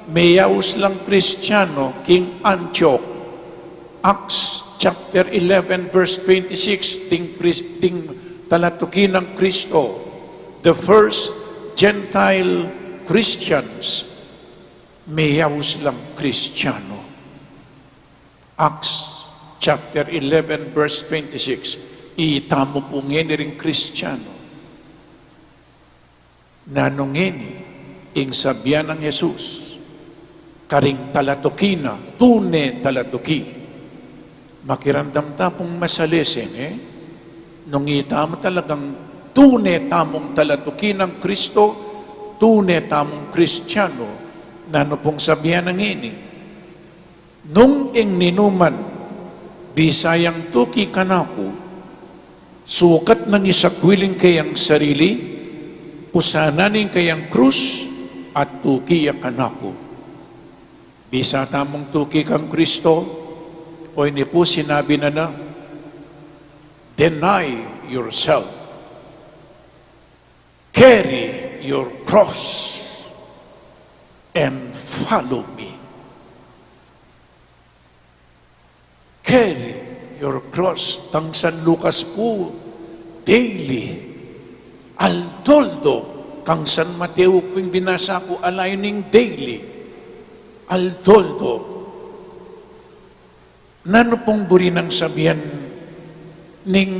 Meyaus lang Kristiano king Antioch. Acts chapter eleven, verse twenty-six, ding, Kris- ding talatuki nang Kristo. The first Gentile Christians, meyaus lang Kristiano. Acts chapter eleven, verse twenty-six. Itamu pu ngeni ring Kristiano. Nanu ngeni ing sabian nang Jesus karing talatuki na, tune talatuki? Makiramdam ta pung masalese, e? Nung itamu talagang tune tamung talatuki nang Kristo, tune tamung Kristiano, nanu pung sabian na ngeni? Nung ing ninuman bisa yang tuki kanaku, sukat nang isakwil ing kayang sarili, pusanan ing kayang krus, at tuki ya kanaku. Bisa tamung tuki kang Kristo, o ini pu sinabi na na, "Deny yourself. Carry your cross and follow me." Carry your cross. Kang San Lucas pu, daily. Aldo-aldo. Kang San Mateo pu ing binasa ku, ala yu ning daily. Aldo-aldo. Nanu pung buri nang sabian ning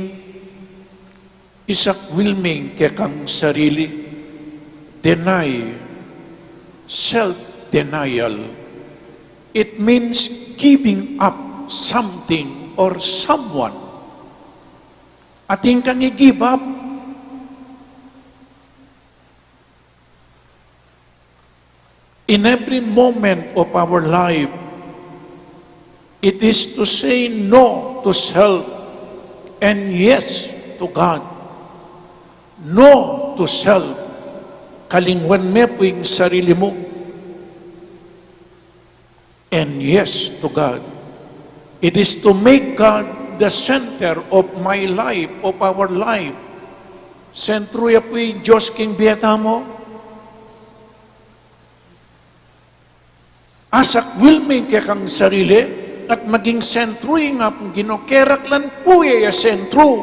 isakwil ming kekang sarili? Deny, self-denial. It means giving up something or someone. Atin kang i-give up. In every moment of our life, it is to say no to self and yes to God. No to self. Kalingwan me pu ing sarili mu. And yes to God. It is to make God the center of my life, of our life. Sentru ya pu i Dios king bie tamu. Asakwil me ing kekang sarili at maging sentru ing Apung Ginu. Keraklan pu ya, ya sentru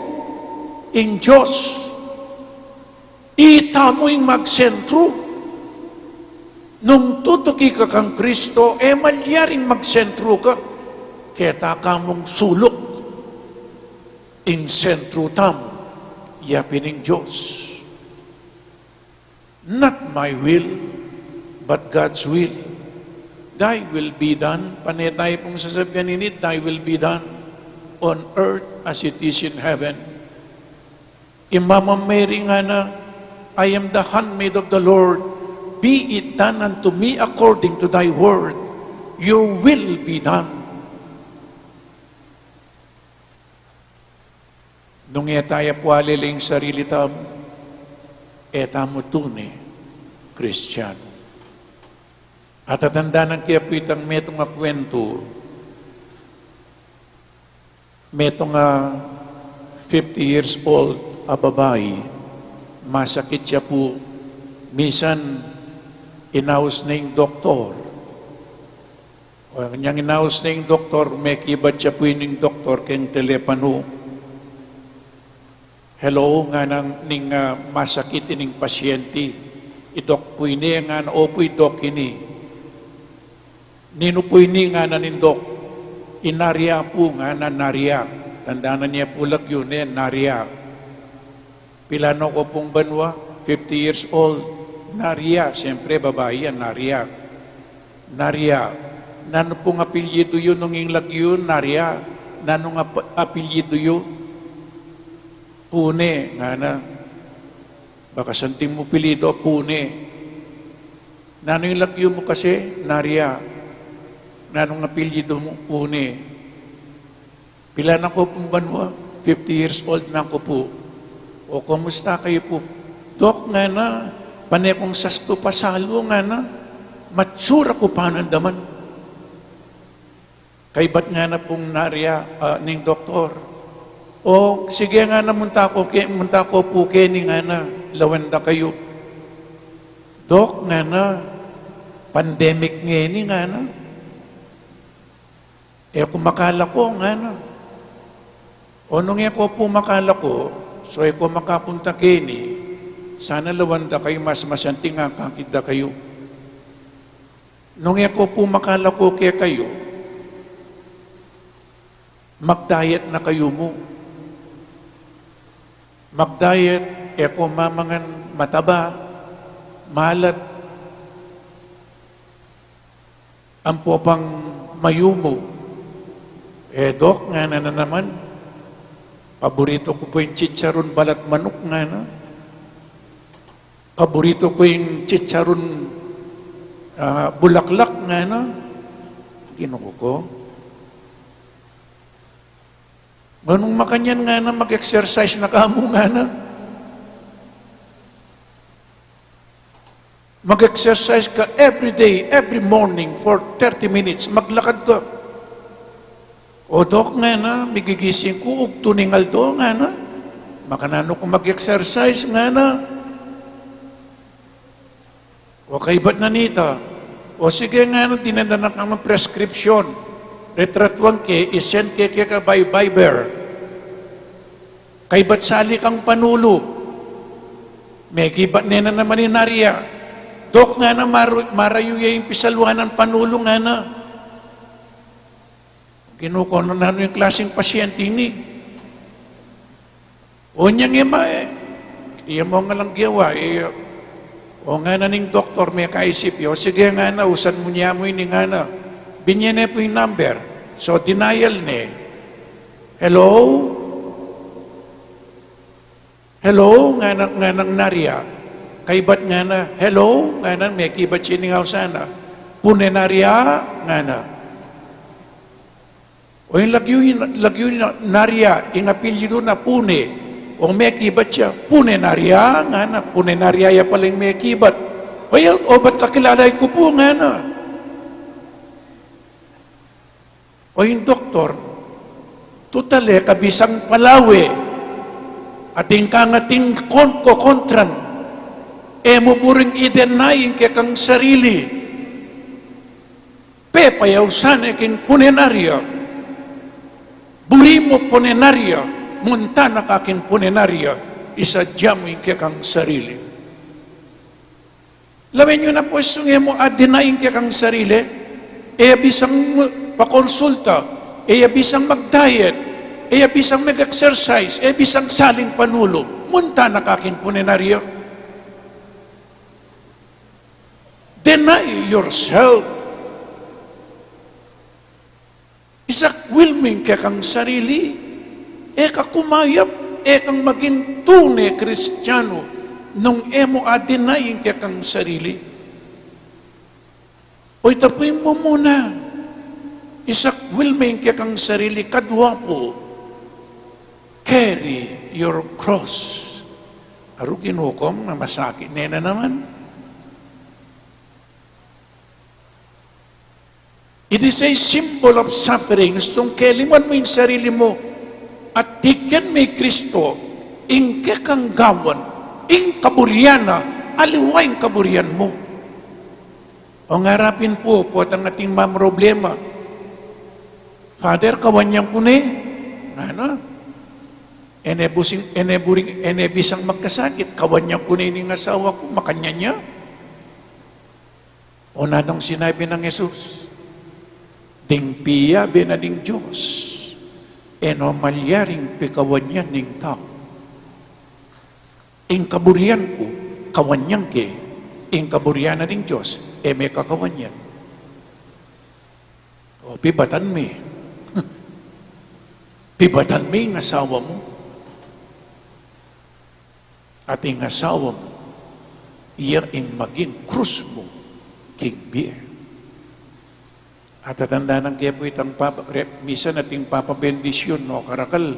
ing Dios. Itamu ing magsentru. Nung tutuki ka kang Kristo, e malyaring magsentru ka. Keta ka mung suluk. Ing sentru tamu, ya pin ing Dios. Not my will, but God's will. Thy will be done. Pane tayu pung sasabian ini, "Thy will be done on earth as it is in heaven." I Mama Mary ngana, "I am the handmaid of the Lord. Be it done unto me according to thy word." Your will be done. Nung e tamu pu alili ing sarili tamu, e tamu tune Kristiano. Atatandanan ke pu itang metung a kwentu, metung a fifty years old a babai, masakit ya pu, misan inaus ne ing doktor. O, inyang inaus ne ing doktor, mekibat ya pu ining doktor keng telepanu. "Hello," ngana ning, ah, masakit ining pasyente. "I Dok pu ini?" Ngana, "Opu, i Dok ini." "Ninu pu ini?" ngana ning Dok. "I Naria pu," ngana, "Naria." Tandanan ya pu lagyu ne, Naria. "Pilan o ko pung banua?" "Fifty years old." "Naria," siyempre babai ya, "Naria." "Naria, nanu pung apelyidu yu?" "Nung ing lagyu Naria, nanung ap-, apelyidu yu?" "Pune," ngana. "Baka santing mu apelyidu, Pune." "Nanu ing lagyu mu kasi?" "Naria." "Nanung apelyidu mu?" "Pune." "Pilan o ko pung banua?" "Fifty years old na ku pu." "O, kumusta kayu pu?" "Dok," ngana, "pane kung sastu pasalu," ngana, "matsura ku pa nang daman." Kaybat ngana pung Naria, ah, ning doktor, "O, sige," ngana, "munta ko ke-, munta ko pu keni," ngana, "lawen da kayu." "Dok," ngana, Pandemic ngeni, ngana. E ku makalako, ngana. O nung e ko pu makalako, so e ko makapunta keni, sana lawan da kayu mas masanting akakit da kayu. Nung e ko pu makalako kekayu, mag-diet na kayu mu. Mag-diet, e ko mamangan mataba, malat. Ampo pang mayumu. E, Dok, ngana na naman. Paborito ku pu ing chicharon balat manuk, ngana. Paborito ku ing chicharon, ah, bulaklak, ngana. Ginu ku. Nung makanyan, ngana, mag-exercise na ka mu, ngana. Mag-exercise ka every day, every morning for thirty minutes. Maglakad ka. O, Dok, ngana, migigising ku ugtu ning aldo, ngana. Makananu ku mag-exercise, ngana. O, kaybat na nita. O, sige, ngana, dinan da na kang prescription. Retratuan ke, i-send ke keka by Viber. Kaybat sali kang panulu. Mekibat ne na naman i Naria. Dok, ngana, maru-, marayu ya ing pisaluanan panulu, ngana. Ginu ku, nanu ing klaseng pasyente ini? O, nyang e ma e. Iya mu nga lang gewa, e. O, ngana ning doktor, mekaisip ya. O, sige, ngana, usan mu ne mu ini, ngana. Binye ne pu ing number. So, dinial ne. Hello? Hello, ngana, nganang Naria. Kaybat ngana, hello, ngana, mekibat ya ning ausan na. Pune Naria, ngana. O, ing lagyu, ing lagyu na, Naria, ing apelyidu na Pune. O, mekibat ya, Pune Naria, ngana, Pune Naria ya pala ing mekibat. O, ya, o, bat kakilala ku pu, ngana. O, ing doktor, tutal e ka bisang palawe, atin kang atin kon-, kokontran, e mu buring i-deny ing kekang sarili. Pepayausan e king Pune Naria, buri mu Pune Naria, munta na ka king Pune Naria, isadya mu ing kekang sarili. Lawen yu na pu, sung e mu a-deny ing kekang sarili, e ya bisang pakonsulta, e ya bisang mag-diet, e ya bisang mag-exercise, e ya bisang saling panulu, munta na ka king Pune Naria. Deny yourself. Isakwil mu ing kekang sarili, e ka kumayap, e kang maging tune Kristiyanu nung e mu a-deny ing kekang sarili. O, ita pu ing mumuna, isakwil mu ing kekang sarili, kadwa pu, carry your cross. Aru, Ginu ku, mamasakit ne na naman. It is a symbol of sufferings, nung kelinguan mu ing sarili mu at tikian me i Kristo, ing kekang gawan, ing kaburian na, aliwa ing kaburian mu. O, ngarapin pu, potang ating mamroblema. Father, kawanyan ku ne, ngana. E ne busing, e ne buring, e ne bisang magkasakit, kawanyan ku ne ining asawa ku, makanyan ya. O, nanung sinabi nang Jesus, ding piyabe na ning Dios, e no malyaring pikawanyan ning tau. Ing kaburian ku, kawanyan ke, ing kaburian na ning Dios, e me kakawanyan. O, pibatan me. Pibatan me ing asawa mu. At ing asawa mu, iya ing maging krus mu king bie. At atandanan ke pu itang papa, re-, misan ating papabendisyun, no, karakal,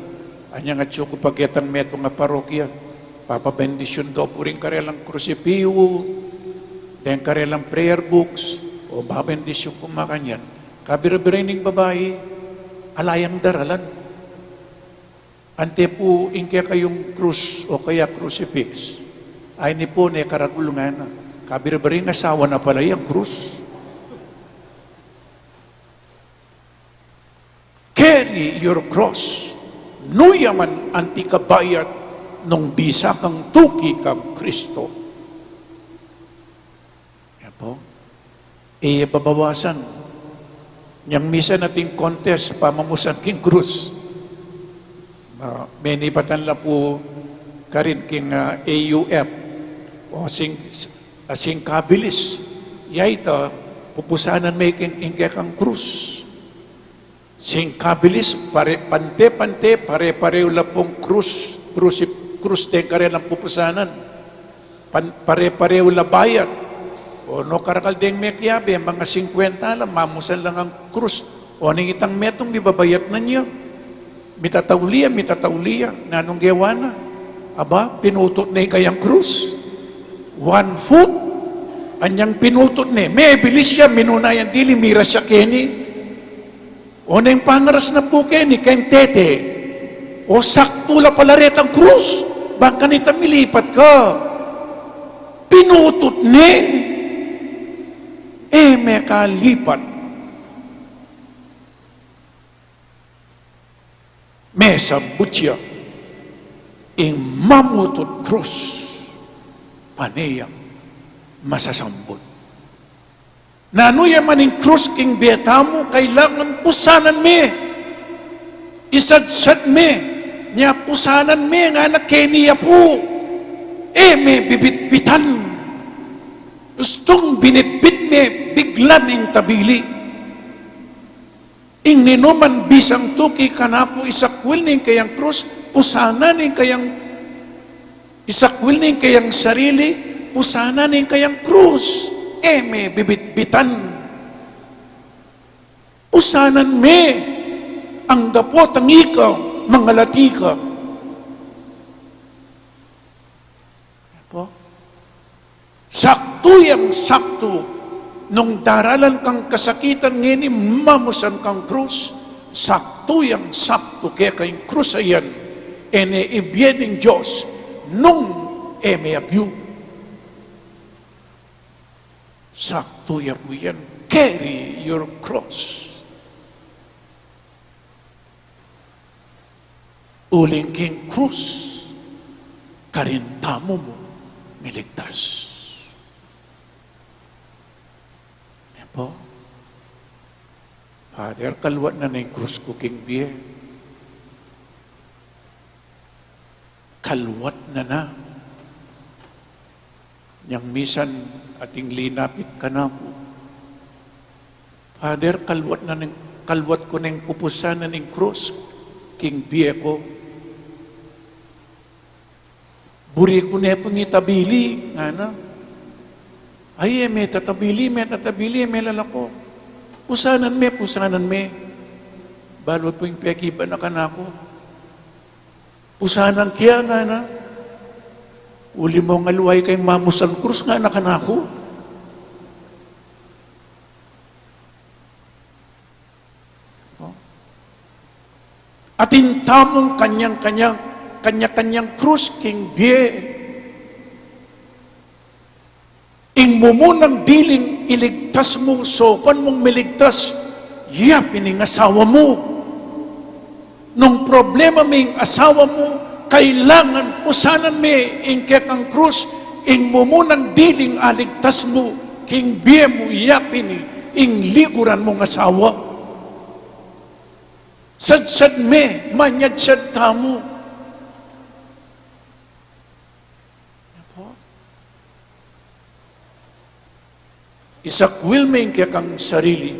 anyang atsu ku pa ketang metung a parokya, papabendisyun da pu ring karelang krusipiu, deng karelang prayer books, o, babendisyun ku makanyan. Kabira-bira ning babai, ala yang daralan. Ante pu ing kekayung krus o kaya crucifix. Ay, ini pu ne karagul, ngana. Kabira-bira ing asawa na pala yang krus. your cross. Nu ya man anti kabayad nung bisa kang tuki kang Kristo. Yan po. E babawasan. Nyang misan ating contest pamamusan king krus. Ah, menipatan la pu karin king, ah, A U F. O sing, ah, sing kabilis. Ya ita, pupusanan me king, ing kekang krus. Sing kabilis, pare, pante-pante, pare-pareu la pung krus, krus, krus deng karelang pupusanan. Pan, pare-pareu la bayad. O no karakal deng mekiabe, mga singkwenta la, mamusan la ngan krus. O ning itang metung, mibabayat na nia. Mitatauli ya, mitatauli ya, nanung gewa na? Aba, pinutut ne ing kayang krus. One foot, anyang pinutut ne. Mebilis ya, minuna yang dili, miras ya keni. O neng pangaras na pu keni, keng tete. O saktu la pala retang krus, bang kanita milipat ka. Pinutut ne, e mekalipat. Mesambut ya, ing mamutut krus, pane yang masasambut. Nanu ya man ing krus king bie tamu, kailangan pusanan me. Isadsad me, nya pusanan me, ngana keni ya pu. E me bibitbitan. Ustung binitbit me, bigla meng tabili. Ing ninuman bisang tuki kanaku, isakwil ne ing kayang krus, pusanan ne ing kayang Isakwil ne ing kayang sarili, pusanan ne ing kayang krus, e me bibitbitan. Pusanan me, anggapo tang ika, mangalati ka. Po? Saktu yang saktu, nung daralan kang kasakitan ngeni, mamusan kang krus, saktu yang saktu keka ing krus a yan, e ne ibie ning Dios, nung e me agyu. Saktu ya pu yan, carry your cross. Uling king krus, karin tamu mu miligtas. Yan po. Father, kaluat na na ing krus ku king bie. Kaluat na na. Nyang misan ating linapit kanaku, Father, kaluat na ning, kaluat ku neng pupusanan ing krus king bie ku. Buri ku ne pung itabili, ngana. Ay, e me tatabili, e me tatabili, e me lalako. Pusanan me, pusanan me. Balu pu ing pekibat na kanaku. Pusanan ke ya, ngana. Uli mu, aliwa ika ing mamusan krus, ngana kanaku. O. Atin tamung kanya-kanyang, kanya-kanyang krus king bie. Ing mumunang diling iligtas mu, saupan mung miligtas, ya pin ing asawa mu. Nung problema me ing asawa mu, kailangan pusanan me ing kekang krus, ing mumunang diling aligtas mu king bie mu, ya pin ing liguran mung asawa. Sadsad me, manyadsad tamu. Apo? Isakwil me ing kekang sarili.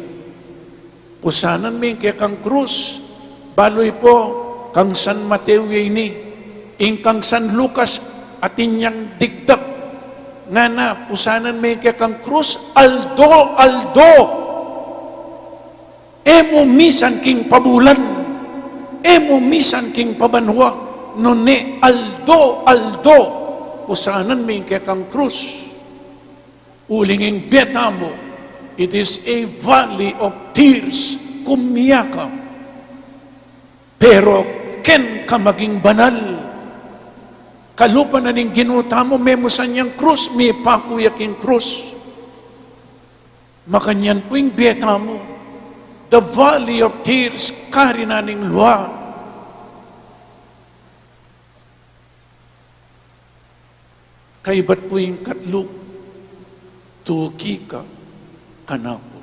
Pusanan me ing kekang krus. Balu yu pu, kang San Mateo ya ini. Ing kang San Lucas, atin yang digdag. Ngana, pusanan me ing kekang krus, aldo-aldo. E mu misan king pabulan, e mu misan king pabanua, nune aldo-aldo, pusanan me ing kekang krus. Uling ing bie tamu, it is a valley of tears, kumia ka. Pero ken ka maging banal. Kalupa na ning Ginu tamu, memusan yang krus, mipaku ya king krus. Makanyan pu ing bie tamu. The valley of tears, karinan ning lua. Kaybat pu ing katlu, tuki ka kanaku.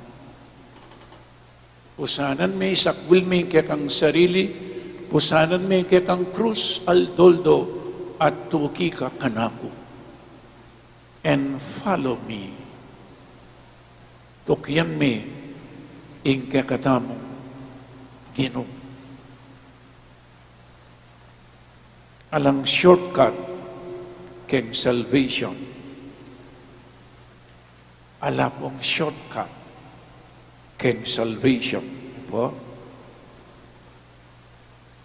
Pusanan me, sakwil me ing kekang sarili, pusanan me ing kekang krus aldo-aldo, at tuki ka kanaku. And follow me. Tukian me ing kekatamung Ginu. Alang shortcut keng salvation. Ala pung shortcut keng salvation. Po?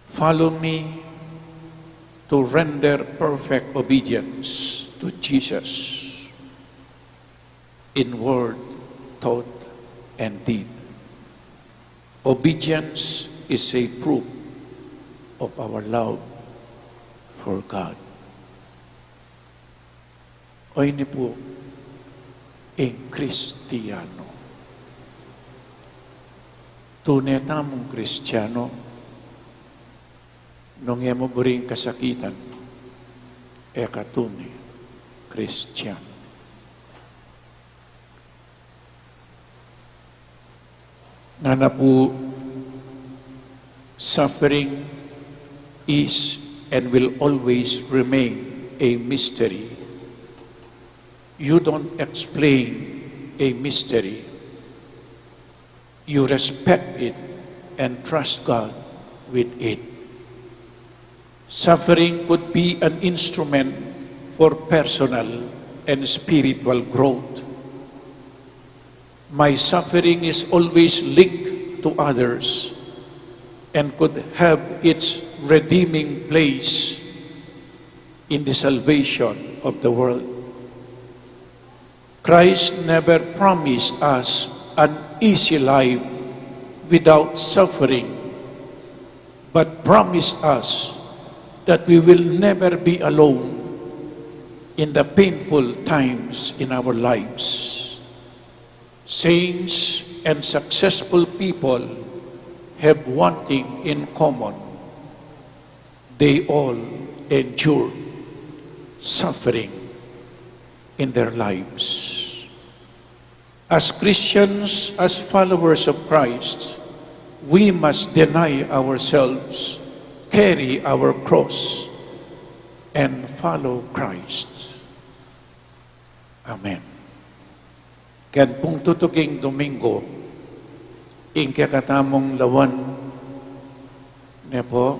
Follow me to render perfect obedience to Jesus in word, thought, and deed. Obedience is a proof of our love for God. O ini pu ing Kristiyanu. Tune tamung Kristiyanu, nung e mu buring kasakitan, e ka tune Kristiyanu. Ngana pu, suffering is and will always remain a mystery. You don't explain a mystery. You respect it and trust God with it. Suffering could be an instrument for personal and spiritual growth. My suffering is always linked to others and could have its redeeming place in the salvation of the world. Christ never promised us an easy life without suffering, but promised us that we will never be alone in the painful times in our lives. Saints and successful people have one thing in common. They all endure suffering in their lives. As Christians, as followers of Christ, we must deny ourselves, carry our cross, and follow Christ. Amen. Ken pung tutuking Domingo, ing kekatamung lawan, ne po,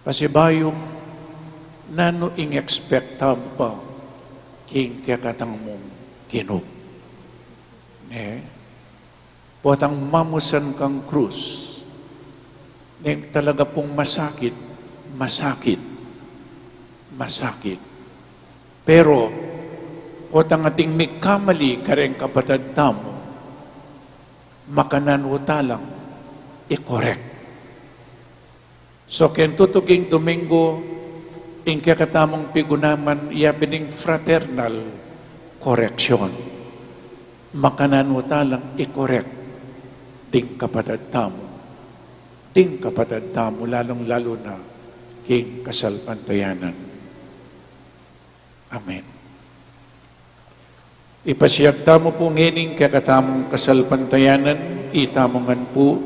pasibayu, nanu ing expect tamu pa king kekatamung Ginu? Ne? Potang mamusan kang krus, neng talaga pung masakit, masakit, masakit. Pero, potang ating mikamali kareng kapatad tamu, makananu ta lang i-correct. So, ken tutuking Domingo, ing kekatamung pigunaman, ya pin ing fraternal correction. Makananu ta lang i-correct ding kapatad tamu. Ding kapatad tamu, lalung-lalu na king kasalpantayanan. Amen. Ipasiag tamu pu ngening kekatamung kasalpantayanan, itamu ngan pu,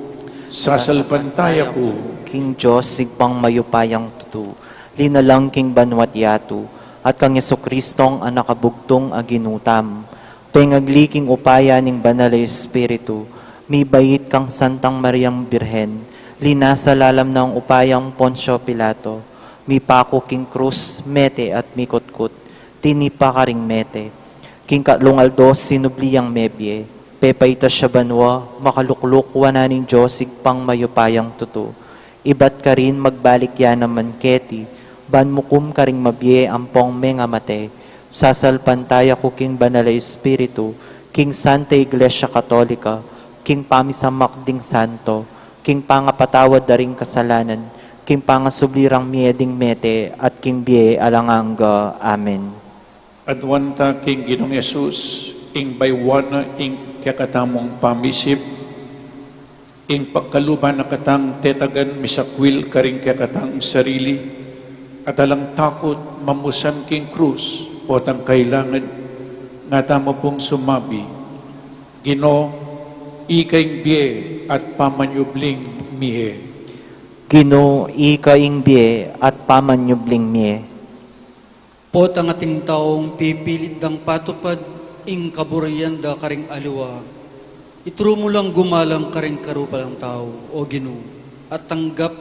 sasalpantaya ku king Dios, Ibpang mayupayang tutu, linalang king banua't yatu, at kang Jesucristong Anak a bugtung a Ginu tamu, pengagli king upaya ning Banal a Espiritu, mibait kang Santang Mariang Birhen, linasa lalam nang upayang Poncio Pilato, mipaku king krus, mete at mikutkut, tinipa karing mete. King katlung aldo sinubli yang mebie, pepaitas ya banua, makalukluk wanan ning Dios Ibpang mayupayang tutu. Ibat karin magbalik ya naman keti, ban mukum karing mabie ampong mengamate. Sasalpantaya ku king Banal a Espiritu, king Santa Iglesia Katolika, king pamisamak ding santo, king pangapatawad da ring kasalanan, king pangasubli rang mie ding mete, at king bie alang angga. Amen. Aduan ta king Ginung Jesus, ing bayuan na ing kekatamung pamisip, Ing pagkaluban na katang tetagan misakwil karing kekatang sarili, at alang takut mamusan king krus, potang kailangan nga tamu pung sumabi, Ginu, ika ing bie at pamanyubling mie. Ginu, ika ing bie at pamanyubling mie. Potang ating taung pipilit dang patupad ing kaburian da karing aliwa, ituru mu lang gumalang karing karupalang tau, o Ginu, at tanggap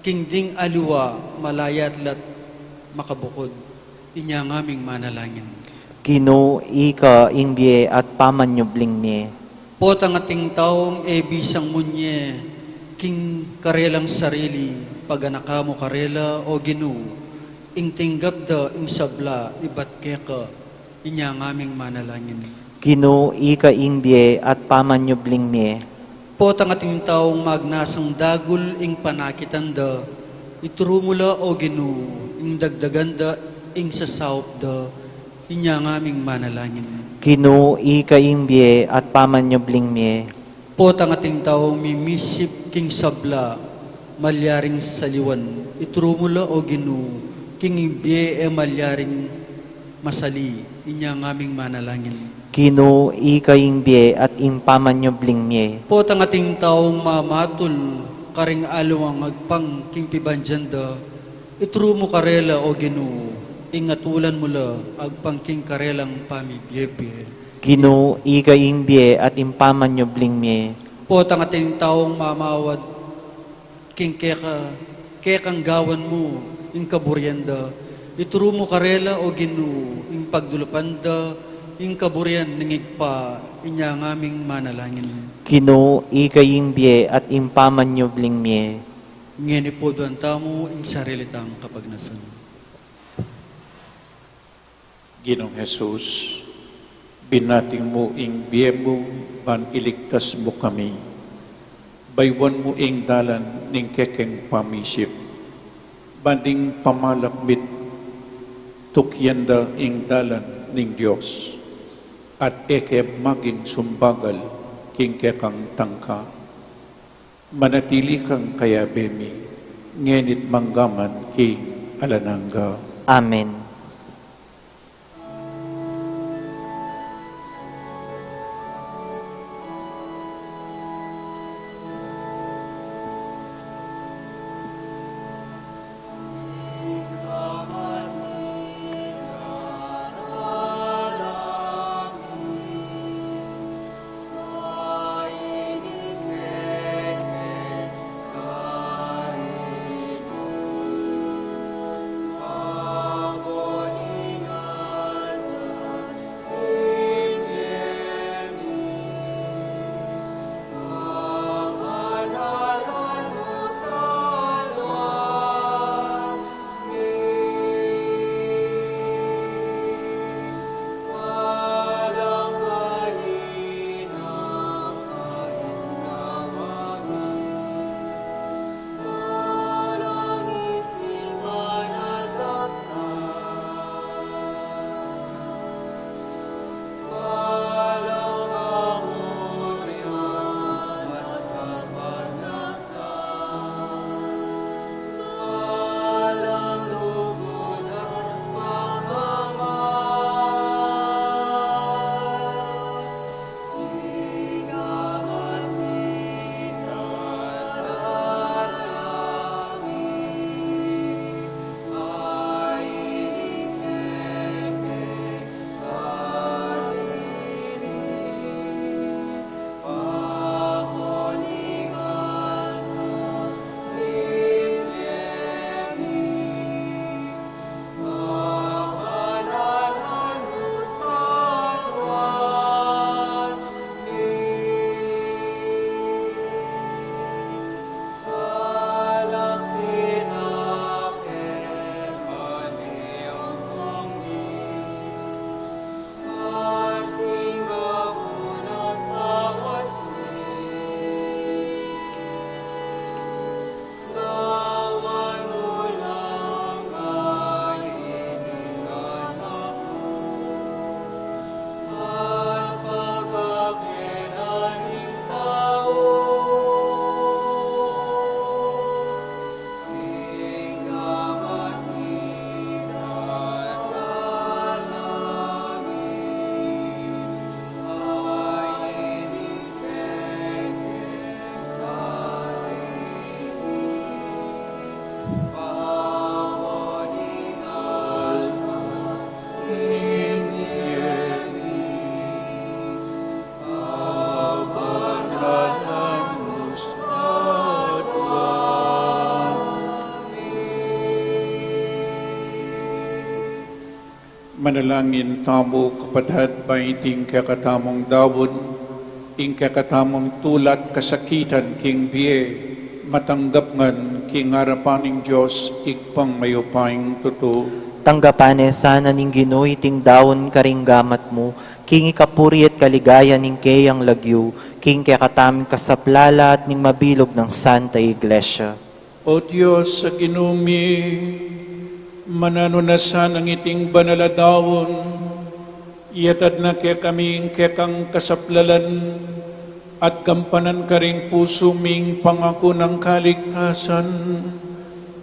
king ding aliwa malayat la't makabukud. Inya ngaming manalangin. Ginu, ika ing bie at pamanyubling mie. Potang ating taung e bisang munye king karelang sarili, paganaka mu karela, o Ginu, ing tinggap da ing sabla ibat keka. Inya ngaming manalangin. Ginu, ika ing bie at pamanyubling mie. Potang ating taung magnasang dagul ing panakitan da, ituru mu la, o Ginu, ing dagdagan da ing sasaup da. Inya ngaming manalangin. Ginu, ika ing bie at pamanyubling mie. Potang ating taung mimisip king sabla malyaring saliwan, ituru mu la, o Ginu, king ing bie e malyaring masali. Inya ngaming manalangin. Ginu, ika ing bie at ing pamanyubling mie. Potang ating taung mamatul karing aliwang agpang king pibandian da, ituru mu karela, o Ginu, ing atulan mu la agpang king karelang pamibiebie. Ginu, ika ing bie at ing pamanyubling mie. Potang ating taung mamawad king keka, kekang gawan mu ing kaburian da, ituru mu karela, o Ginu, ing pagdulupan da ing kaburian ning Ibpa. Inya ngaming manalangin. Ginu, ika ing bie at ing pamanyubling mie. Ngeni puduan tamu ing sarili tang kapagnasan. Ginung Jesus, binating mu ing bie mu ban iligtas mu kami. Bayuan mu ing dalan ning kekeng pamisip, ban ding pamalak mit tukian da ing dalan ning Dios, at e ke maging sumbagal king kekang tangka. Manatili kang kayabe mi, ngeni't manggaman king alang angga. Amen. Manalangin tamu, kapatad, ba iting kekatamung daun, ing kekatamung tula't kasakitan king bie, matanggap ngan king arapan ning Dios, Ibpang mayupayang tutu. Tanggapan ne sana ning Ginu iting daun karing gamat mu, king ikapuri at kaligayan ning keyang lagyu, king kekatamung kasaplalan at ning mabilug nang Santa Iglesia. O Dios a Ginu mi, mananu na sanang iting banal a daun, iyatad na kekami ing kekang kasaplalan, at gampanan karing pusu mi ing pangaku nang kaligtasan.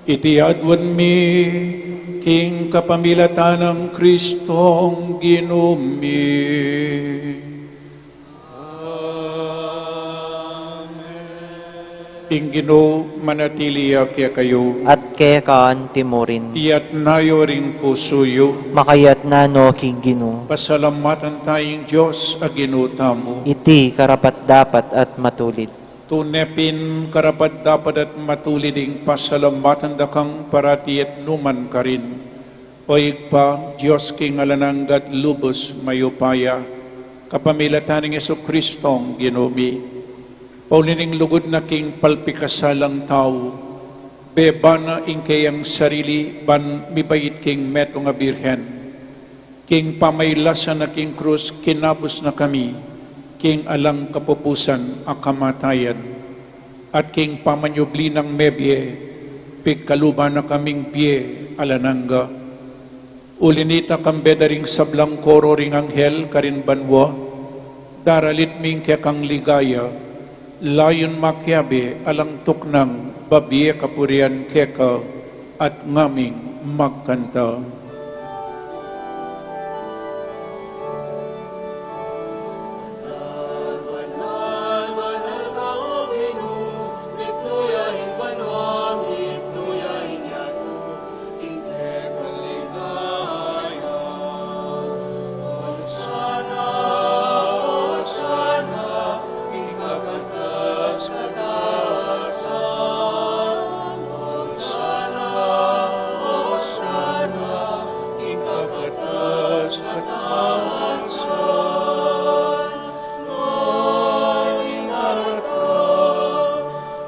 Iti aduan mi king kapamilatan nang Kristong Ginu mi. Amen. Ing Ginu manatili ya kekayu. At keka antimurin. Iyatas yu ring pusu yu. Makayatas no king Ginu. Pasalamatan taya ing Dios a Ginu tamu. Iti karapat-dapat at matulid. Tune pin karapat-dapat at matulid ing pasalamatan da kang parati at nukarin man, O Ibpa, Dios king alang angga at lubus mayupaya, kapamilatan nang Jesukristong Ginu mi. Pauli ning lugud na king palpikasalang tau, bebana ing keyang sarili ban mibait king metung a Birhen. King pamailasan na king krus, kinabus na kami king alang kapupusan a kamatayan, at king pamanyubli nang mebie, pigkaluban na kaming bie alang angga. Uli nita, kambe da ring sablang koro ring anghel karin banua, daralit mi ing kekang ligaya, layun makiabe alang tuknang babie kapurian keka, at ngaming magkanta.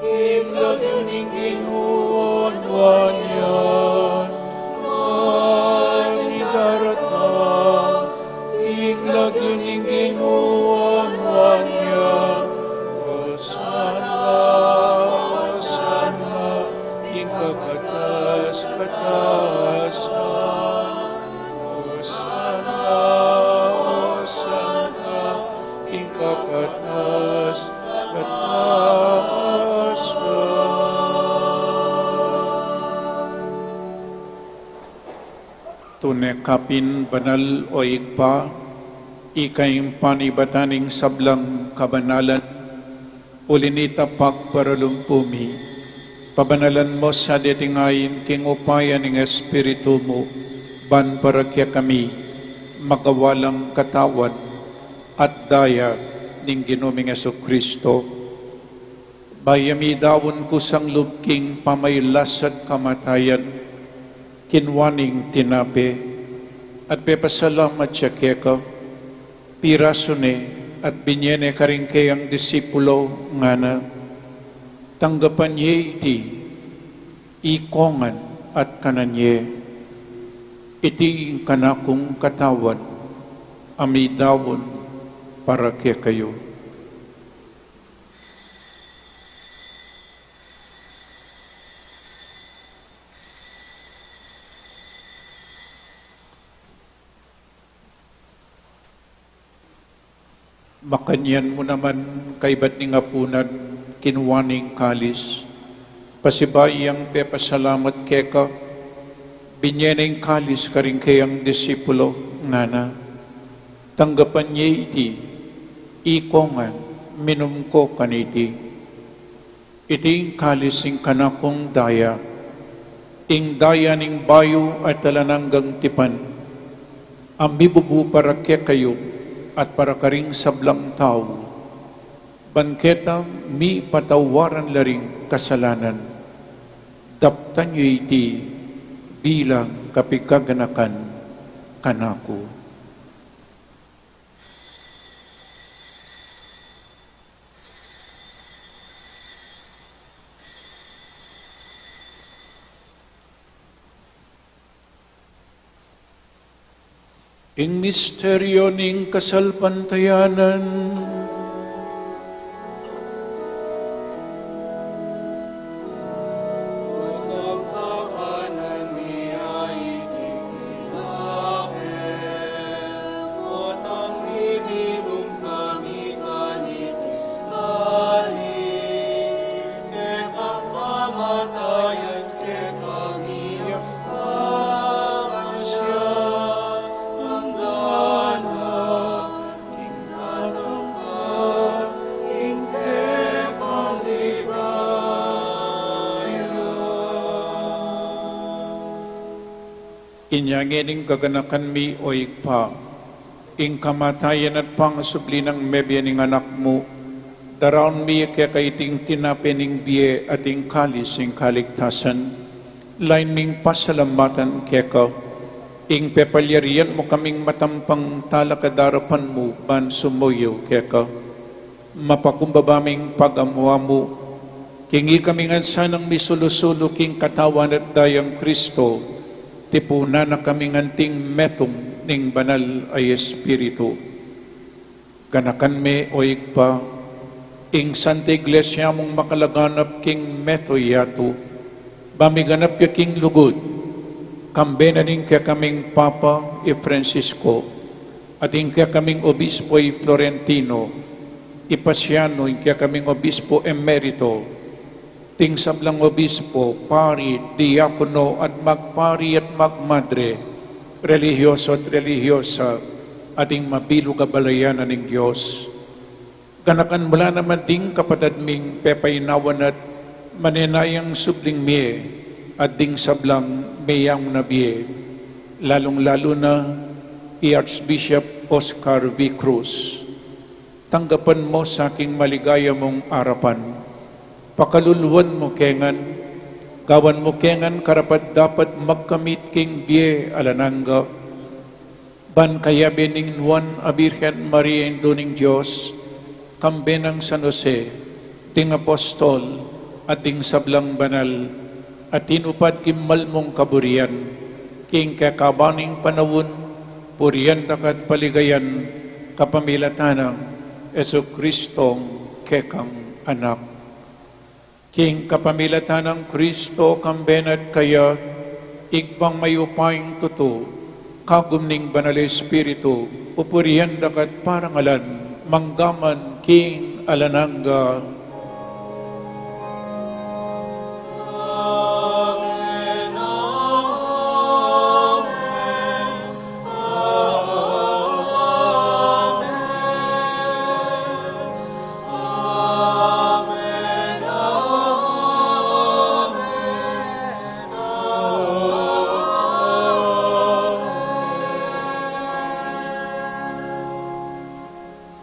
Ing lagyu ning Ginu, nuan ya. Ing lagyu ning Ginu, nuan ya. Hosana, Hosana, ing kakatas-katasan. Hosana, Hosana, ing kakatas-katasan. Tune ka pin banal, O Ibpa, ika ing panibatan ning sablang kabanalan. Uli nita, pagparalumpu mi, pabanalan mu sa deti ngeni king upaya ning Espiritu mu, ban para kekami magawa lang katawan at daya ning Ginu ming Jesucristo. Bayu mi daun kusang lub king pamailas at kamatayan, kinua neng tinape, at pepasalamat ya keka, pirasu ne, at binye ne karing keyang disipulo, ngana: Tanggapan ye iti ikongan at kanan ye. Iti ing kanakung katawan, a midaun para kekayu. Makanyan mu naman, kaibat ning apunan, kinua ne ing kalis, pasibayu yang pepasalamat keka, binye ne ing kalis karing keyang disipulo, ngana: Tanggapan ye iti ikongan, minum ko kaniti. Iti ing kalis ning kanakung daya, ing daya ning bayu at alang anggang tipan, a mibubu para kekayu at para karing sablang tau, ban keta mipatawaran la ring kasalanan. Daptan ye iti bilang kapigaganakan kanaku. Ing misteryo ning kasalpantayanan. Inya ngening kaganakan mi, o Ibpa, ing kamatayan at pangasubli nang mebie ning Anak mu, daraun mi keka iting tinape ning bie at ing kalis ning kaligtasan. Lain ming pasalamatan keka ing pepalyarian mu kaming matampang talakad king arapan mu ban sumuyu keka. Mapakumbaba ming pagamu-amu, king ikami ngan sanang misulu-sulu king katawan at dayang Kristo, tipunan na kaming anting metung ning Banal a Espiritu. Ganakan me, o Ibpa, ing Santa Iglesia mung makalaganap king meto yatu, ba miganap ya king lugud, kambe na ning kekaming Papa i Francisco, at ing kekaming Obispo i Florentino, i Pasiano, ing kekaming Obispo Emerito, ding sablang obispo, pari, diakono, at magpari at magmadre, relihiyoso at relihiyosa, at ing mabilug a balayan ning Dios. Ganakan mu la naman ding kapatad ming pepainawan at manenayang subling mie, at ding sablang meyang na bie, lalung-lalu na i Archbishop Oscar V. Cruz. Tanggapan mu sa king maligaya mung arapan. Pakaluluan mu ke ngan, gawan mu ke ngan karapat-dapat magkamit king bie alang angga. Ban kayabe ning Nuan a Birhen Maria, Indu ning Dios, kambe nang San Jose, ding apostol, at ding sablang banal, a tinupad king malmung kaburian, king kekaban ning panaun, purian da ka at paligayan, kapamilatan nang Jesucristong kekang Anak. King kapamilatan nang Kristo, kambe na at kaya, Ibpang mayupayang tutu, kagum ning Banal a Espiritu, pupurian da ka at parangalan, mangga man king alang angga.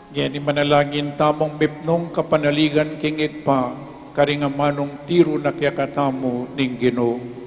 Ngeni manalangin tamung mipnung kapanaligan king Ibpa, karing amanung tiru na kekatamu ning Ginu.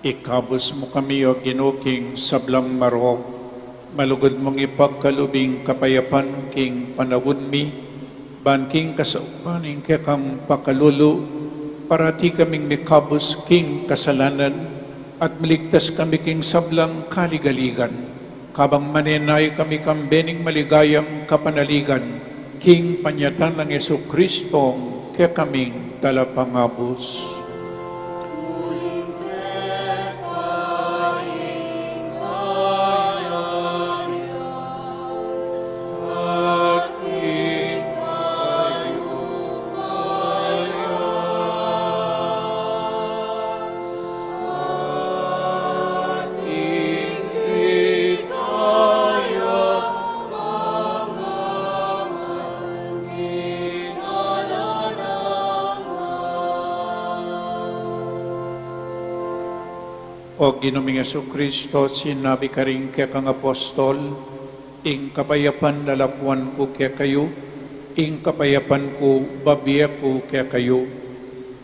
Ikabus mu kami, O Ginu, king sablang marok, malugud mung ipagkalub ing kapayapan king panaun mi, ban king kasaupan ning kekang pakalulu, parati kaming mikabus king kasalanan, at miligtas kami king sablang kaligaligan. Kabang manenaya kami kambe ning maligayang kapanaligan, king panyatang nang Jesucristong kekaming Talapangabus. O Ginu ming Jesucristo, sinabi karing kekang apostol, ing kapayapan lalakuan ku kekayu, ing kapayapan ku babie ku kekayu.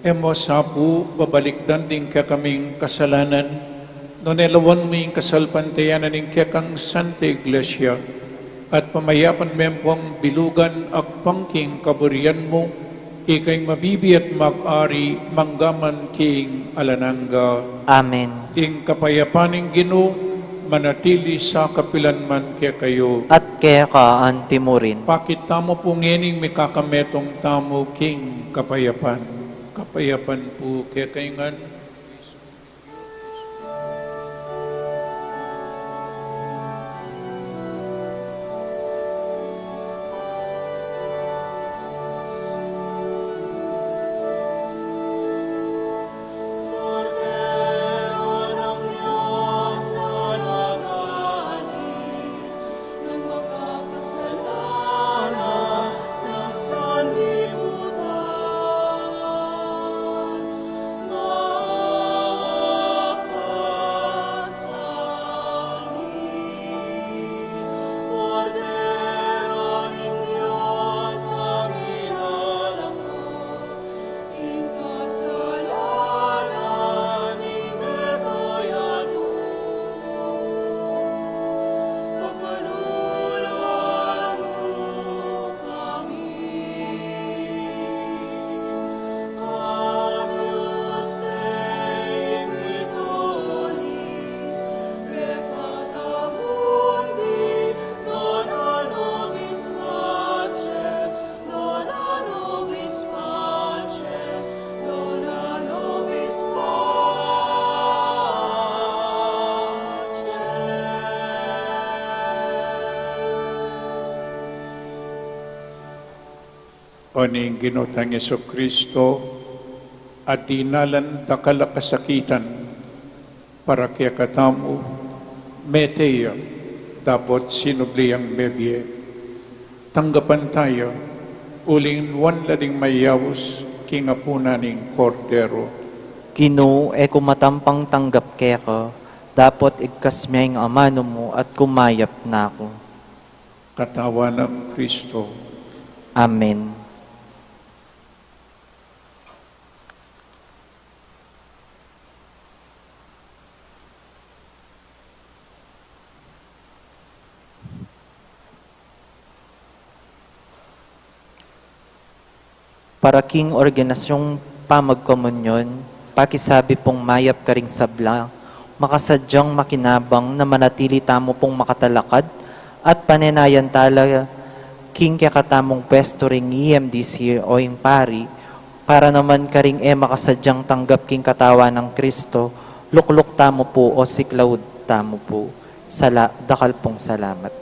E mu sa pu babalikdan ding kekaming kasalanan, nune lawan mu ing kasalpantayanan ning kekang Santa Iglesia, at pamayapan me pu bilugan agpang king kaburian mu, ika ing mabibie at mag-ari manggaman king alang angga. Amen. Ing kapayapan ning Ginu manatili sa kapilan man kekayu. At keka anti mu rin. Pakit tamu pu ngening mikakametung tamu king kapayapan. Kapayapan pu kekayu ngan. O ning Ginu tang Jesucristo, a dinalan dakal a kasakitan para kekatamu, mete ya dapot sinubli yang mebie. Tanggapan taya, uling nuan la ding mayaus king apunan ning Kordero. Ginu, e ku matampang tanggap keka, dapot igkas me ing amanu mu at kumayap na ku. Katawan nang Kristo. Amen. Para king ordenasyong pamagkomunyon, pakisabi pung mayap karing sabla, makasadyang makinabang na manatili tamu pung makatalakad at panenayan tala king kekatamung pwestu ring E M D C o ing pari, para naman karing e makasadyang tanggap king katawan nang Kristo, lukluk tamu pu o siklaud tamu pu. Sala-, dakal pung salamat.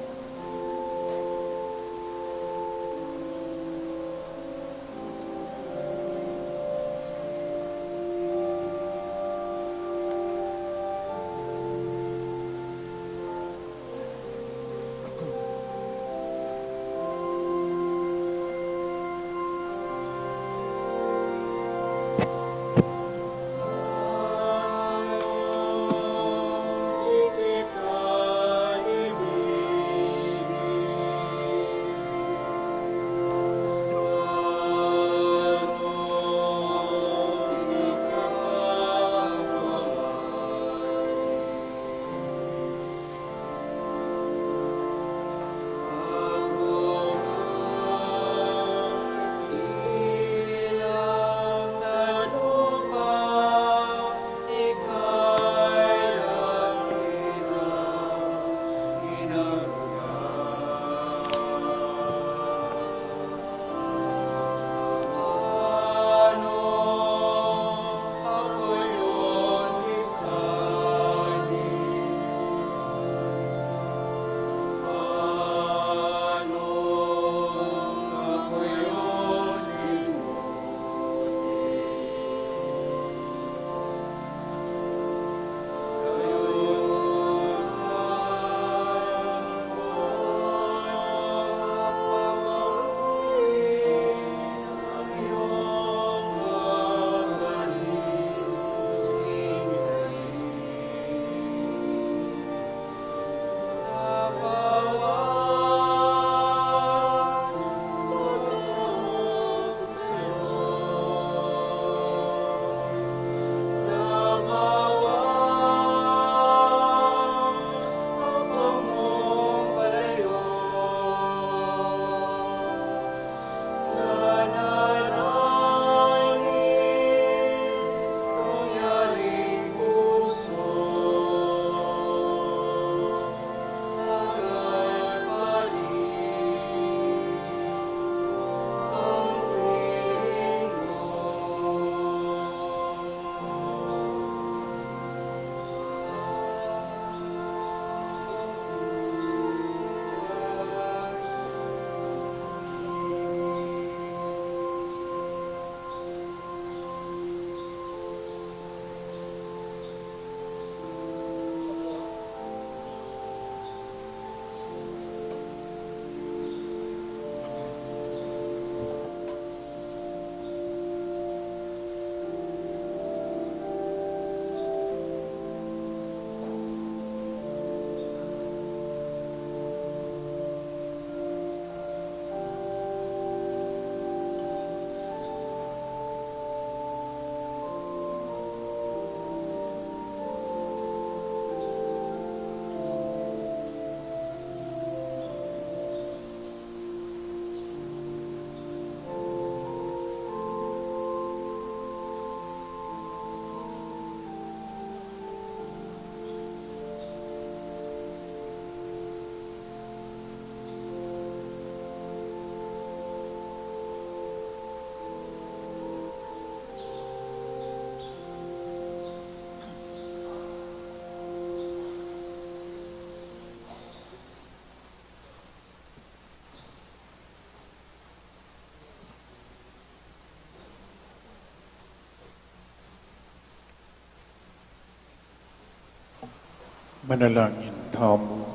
Manalangin tamu.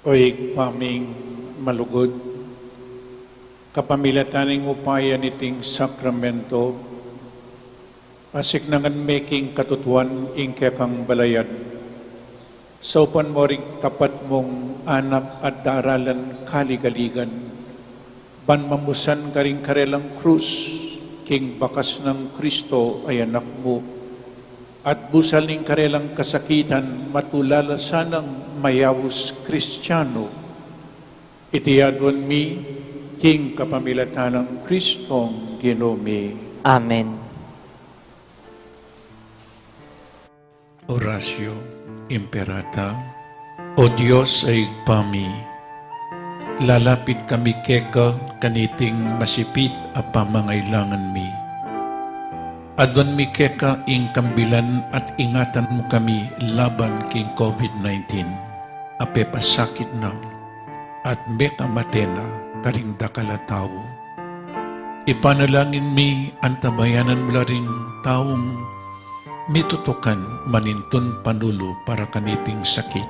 O Ibpa ming malugud, kapamilatan ning upaya niting sakramento, asiknangan me king katutuan ing kekang balayan. Saupan mu ring tapat mung anak at daralan kaligaligan, ban mamusan karing karelang krus, king bakas nang Kristo a Anak mu, at busal ning karelang kasakitan, matula la sanang mayaus Kristiano. Iti aduan mi, king kapamilatan nang Kristong Ginu mi. Amen. Oratio Imperata. O Dios a Ibpa mi, lalapit kami keka kaniting masipit a pamangailangan mi. Aduan mi keka ing kambilan at ingatan mu kami laban king COVID nineteen a pepasakit na at mekamate na karing dakal a tau. Ipanalangin mi antabayanan mu la ring taung mitutukan manintun panulu para kaniting sakit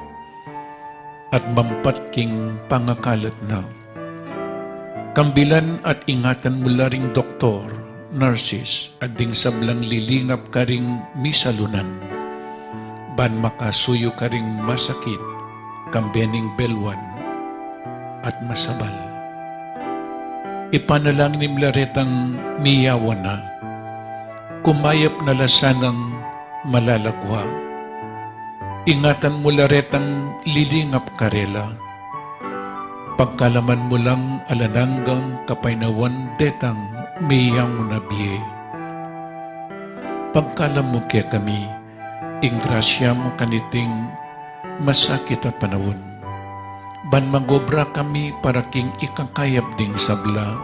at mampat king pangakalat na. Kambilan at ingatan mu la ring doktor, nurses, at ding sablang lilingap karing misalunan, ban makasuyu karing masakit, kambe ning belwan at masabal. Ipanalangin mu la retang miyawan na, kumayap na la sanang malalagua. Ingatan mu la retang lilingap karela. Pagkalaman mu lang alang anggang kapaynawan detang miyangu na bie. Pagkalam mu kekami ing grasya mu kaniting masakit a panaun, ban mag-obra kami para king ikakayap ding sabla,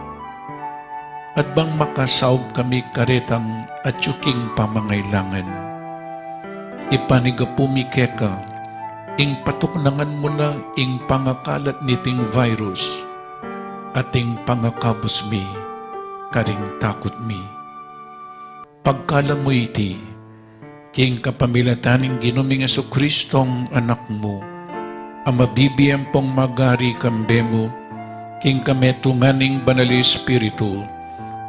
at bang makasaup kami karetang atyu king pamangailangan. Ipanyawad mi keka ing patuknangan mu na ing pangakalat niting virus, at ing pangakabus mi karing takut mi. Pagkalam mu iti, king kapamilatan ning Ginu ming Jesucristo a Anak mu, a mabibie ampong magari kambe mu, king kametungan ning Banal Espiritu,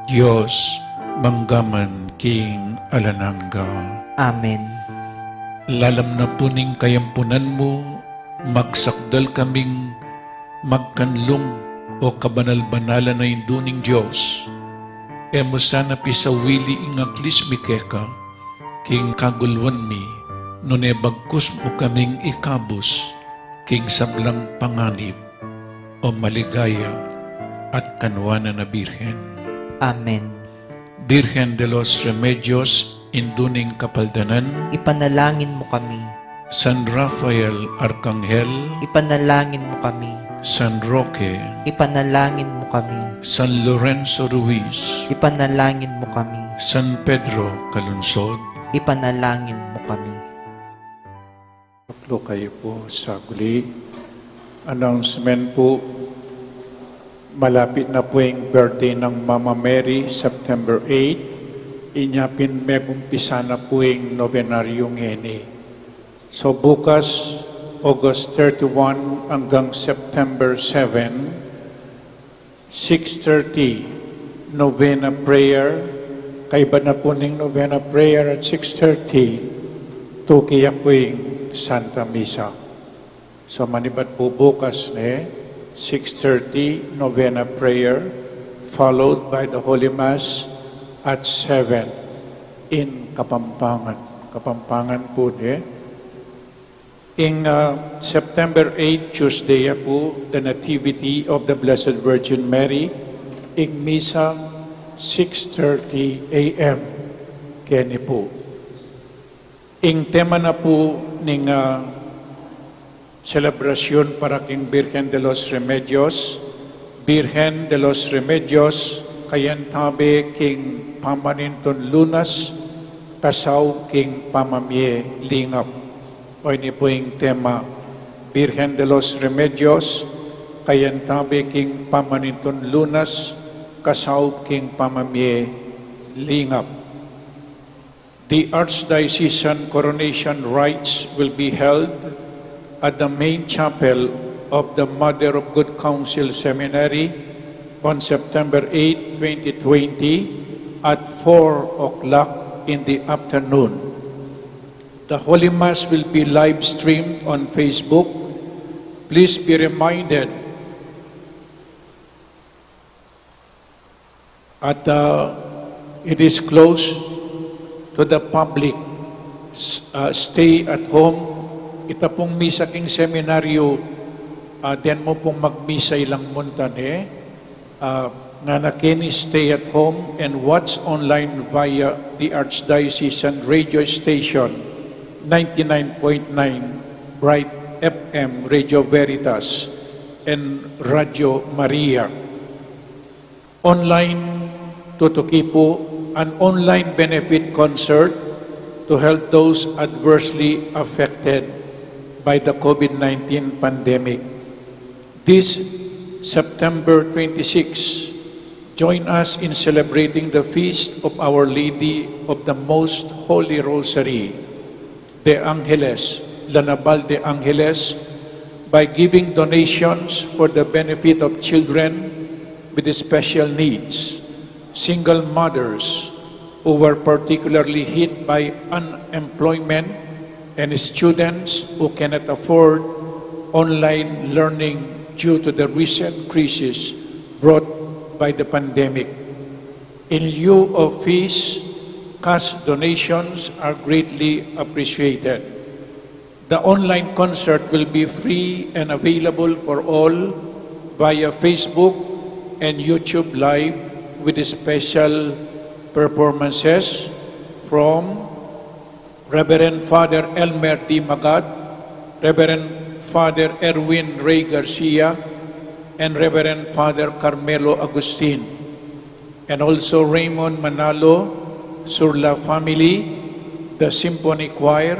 Dios, mangga man king alang angga. Amen. Lalam na pu ning kayampunan mu, magsakdal kaming magkanlung, o kabanal-banalan a Indu ning Dios. E mu sana pisawili ing aglis mi keka king kaguluan mi, nune bagkus mu kaming ikabus king sablang panganib, o maligaya at kanuanan a Birhen. Amen. Birhen de los Remedios, Indu ning Kapaldanan, ipanalangin mu kami. San Rafael Arkanghel, ipanalangin mu kami. San Roque, ipanalangin mu kami. San Lorenzo Ruiz, ipanalangin mu kami. San Pedro Calungsod, ipanalangin mu kami. Upo kayu pu saglit. Announcement pu, malapit na pu ing birthday nang Mama Mary, September eight. Inya pin megumpisa na pu ing nobenaryo ngeni. So bukas, August thirty-one anggang September seven, six thirty, novena prayer. Kaibat na pu ning novena prayer at six thirty, tuki ya pu ing Santa Misa. So manibat pu bukas ne, six thirty, novena prayer, followed by the Holy Mass at seven in Kapampangan. Kapampangan pu ne. Ing, ah, September eight, Tuesday ya pu, the Nativity of the Blessed Virgin Mary, ing misa six thirty A M keni pu. Ing tema na pu ning, ah, selebrasyun para king Birhen de los Remedios, Birhen de los Remedios, kayantabe king pamanintun lunas, kasaup king pamamie lingap. O ini pu ing tema, Birhen de los Remedios, kayantabe king pamanintun lunas, kasaup king pamamie lingap. The Archdiocesan coronation rites will be held at the main chapel of the Mother of Good Counsel Seminary on September eight, twenty twenty, at four o'clock in the afternoon. The Holy Mass will be live streamed on Facebook. Please be reminded at, uh, it is closed to the public. S-, uh, stay at home. Ita pung misa king seminaryo, uh, den mu pung magmisa ilang munta ne. Uh, ngana keni, stay at home and watch online via the Archdiocesan radio station, ninety-nine point nine Bright F M, Radio Veritas, and Radio Maria. Online, tutuki pu, an online benefit concert to help those adversely affected by the COVID nineteen pandemic. This September twenty-six, join us in celebrating the feast of Our Lady of the Most Holy Rosary de Angeles, La Naval de Angeles, by giving donations for the benefit of children with special needs, single mothers who were particularly hit by unemployment, and students who cannot afford online learning due to the recent crisis brought by the pandemic. In lieu of fees, cash donations are greatly appreciated. The online concert will be free and available for all via Facebook and YouTube Live, with special performances from Reverend Father Elmer D. Magad, Reverend Father Erwin Ray Garcia, and Reverend Father Carmelo Agustin, and also Raymond Manalo, Surla family, the Symphony Choir,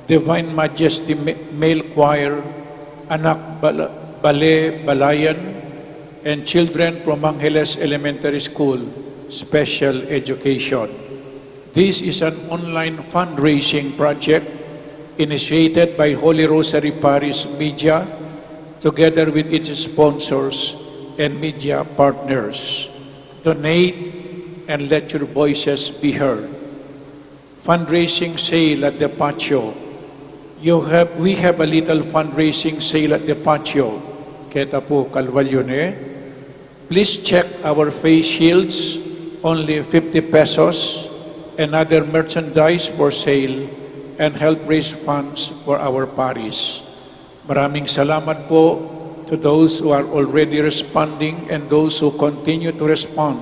Divine Majesty Ma-, Male Choir, Anak Bala-, Bale Balayan, and children from Angeles Elementary School, Special Education. This is an online fundraising project initiated by Holy Rosary Parish Media together with its sponsors and media partners. Donate and let your voices be heard. Fundraising sale at the patio. You have, we have a little fundraising sale at the patio. Keta pu, kalwal yu ne. Please check our face shields, only fifty pesos, and other merchandise for sale, and help raise funds for our parish. Maraming salamat po to those who are already responding and those who continue to respond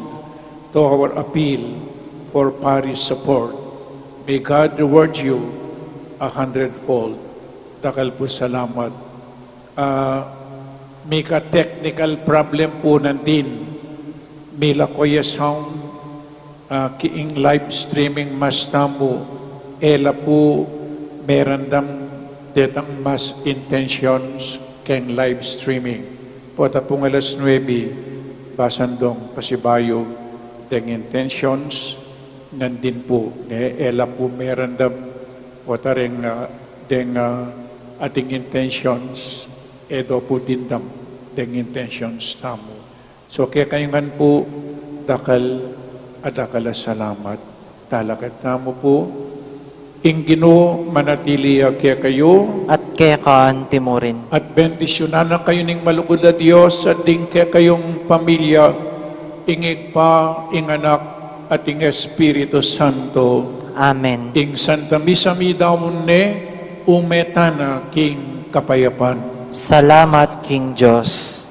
to our appeal for parish support. May God reward you a hundredfold. Dakal pu salamat. Ah, mika technical problem pu nandin. Mila ko ya sound, ah, king live streaming mass tamu, e la pu meramdam detang mass intentions keng live streaming. Pota pung alas nuebe, basan dong pasibayu deng intentions, nandin pu, ne, e la pu meramdam, pota reng, ah, deng, ah, ating intentions, e do pu dimdam deng intentions tamu. So, kekayu ngan pu, dakal a dakal a salamat. Talakad tamu pu. Ing Ginu manatili ya kekayu. At keka anti mu rin. At bendisyunan na kayu ning malugud a Dios, at ding kekayung pamilya, ing Ibpa, ing Anak, at ing Espiritu Santo. Amen. Ing Santa Misa mi daun ne, ume tana king kapayapan. Salamat king Dios.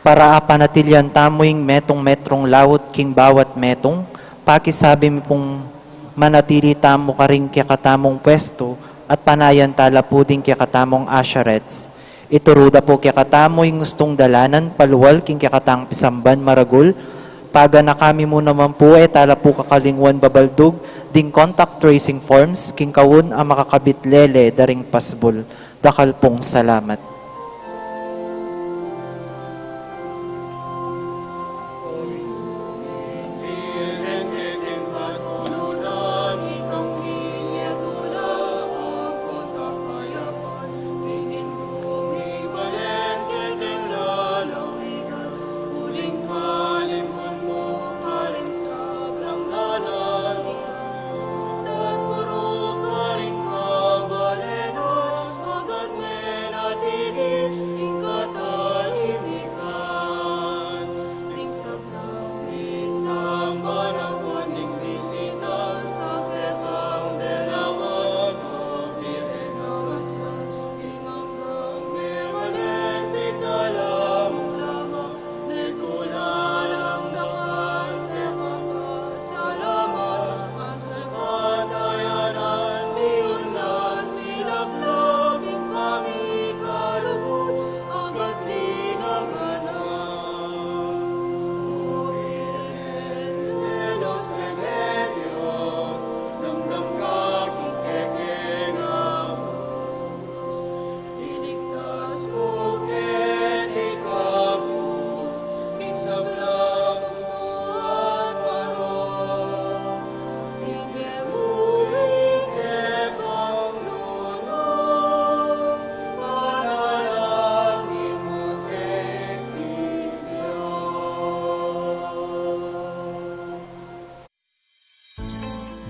Para apanatilian tamu ing metung metrung laut king bawat metung, pakisabi mi pung manatili tamu karing kekatamung pwestu at panayan tala pu ding kekatamung usherettes. Ituru da pu kekatamu ing ustung dalanan palual king kekatang pisamban maragul. Paganaka mi mu naman pu, e tala pu kakalingwan babaldug ding contact tracing forms king kaun a makakabit lele da ring pasbul. Dakal pung salamat.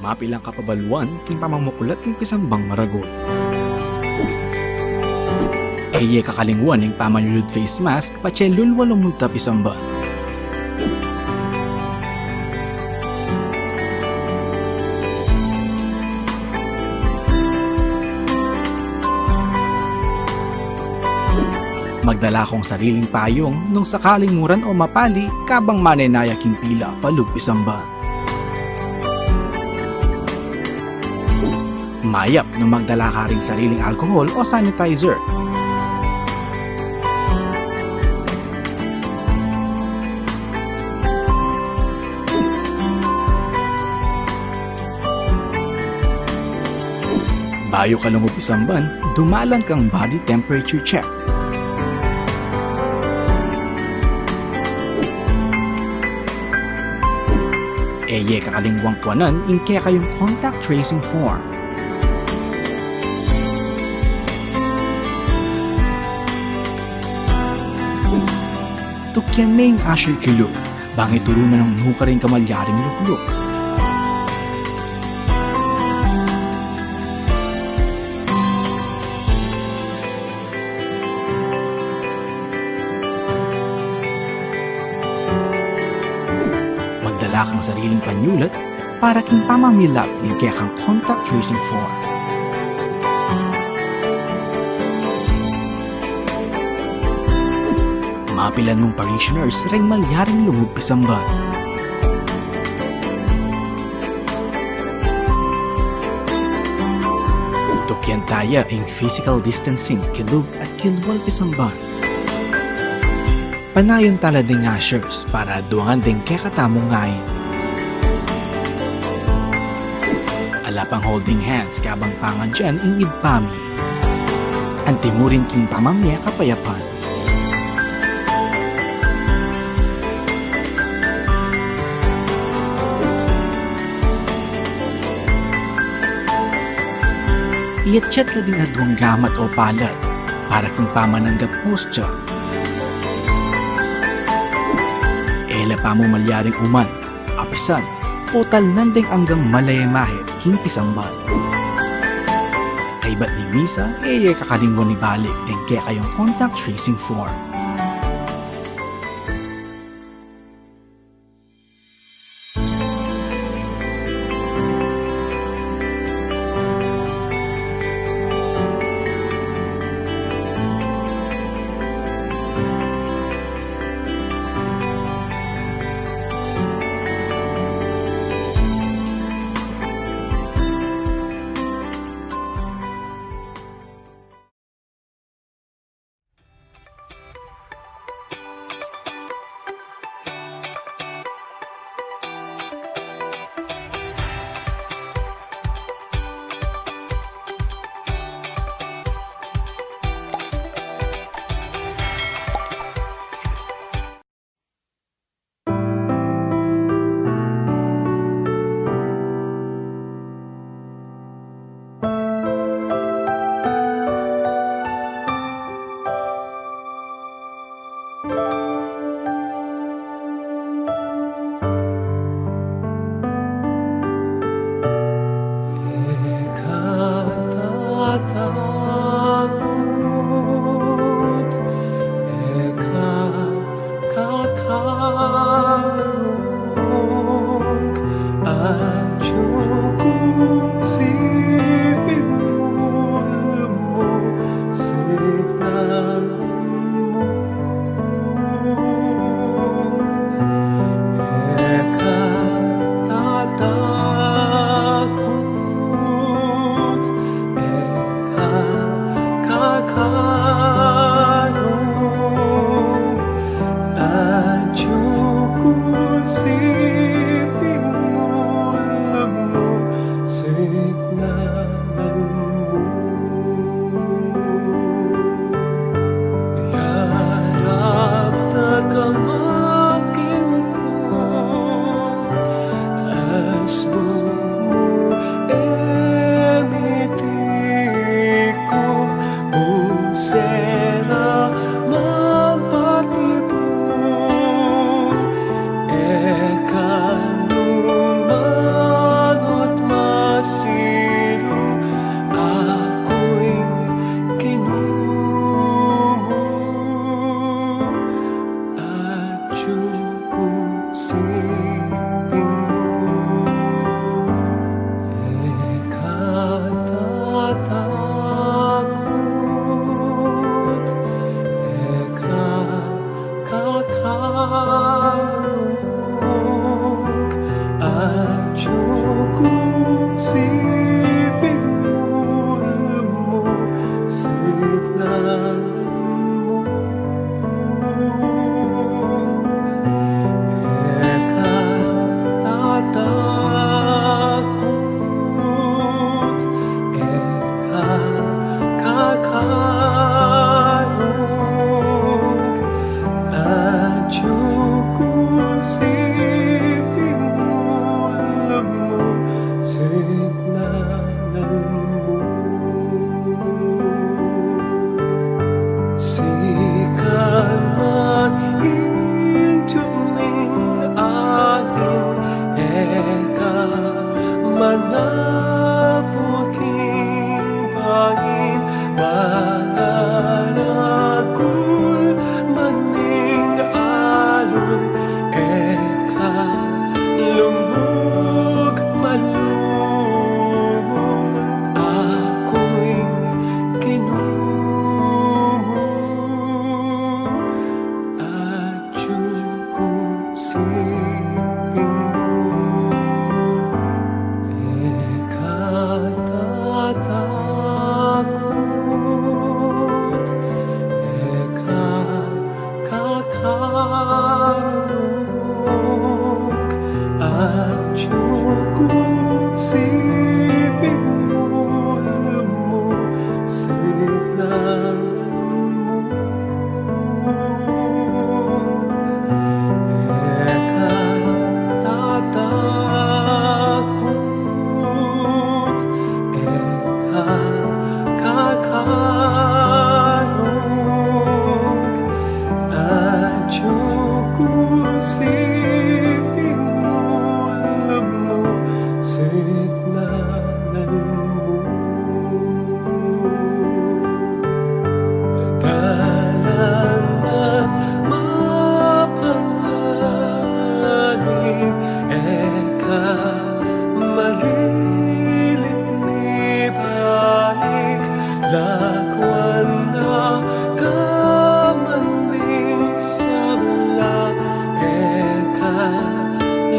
Mapilan kapabaluan king pamamuklat ning pisambang maragul. E ye kakalingwan ing pamanyulud face mask patse lulwa lumunta pisamban. Magdala kong sariling payung nung sakaling muran o mapali kabang manenaya king pila palub pisamban. Mayap nung magdala ka ring sariling alcohol o sanitizer. Bayu ka lungub pisamban, dumalan kang body temperature check. E ye kakalingwang kuanan ing kekayung contact tracing form. Tukyan me ing usher kilub, bang e turu na nung nukarin ka malyaring lukluk. Magdala kang sariling panyulat para king pamamilap ning kekang contact tracing form. Mapilan mung parishioners reng malyaring lungub pisamban. Tukyan taya ing physical distancing kilub at kilwal pisamban. Panayan tala ding ushers para aduangan ding kekatamung ngain. Ala pang holding hands kabang pangadyan ing ibpa mi. Antimurin king pamamie kapayapan. Iyatyat la ding aduang gamat o palad para king pamananggap hostya. E la pamu malyaring uman, apisan, o talnan deng anggang malaymahe king pisamban. Kaybat ning misa, e ye kakalingwan ibalik deng kekayung contact tracing form. Siping mu, lumusignan mu. E ka tatakut, e ka kakalung, atyu ku siping mu, lumusignan mu. Sikanan ing duming angin, e ka manaput king bain, maragul man ing alun, e ka lugmuk malumuk, aku ing Ginu mu, atyu ku siping mu. E ka tatakut, e ka kakalung, atyu ku siping mu, lumusignan mu. E ka tatakut, e ka kakalung, atyu ku siping mu, lumusignan mu. Dalan nang mapanganib, e ka malilit mibalik, lakwan na ka man ning sabla, e ka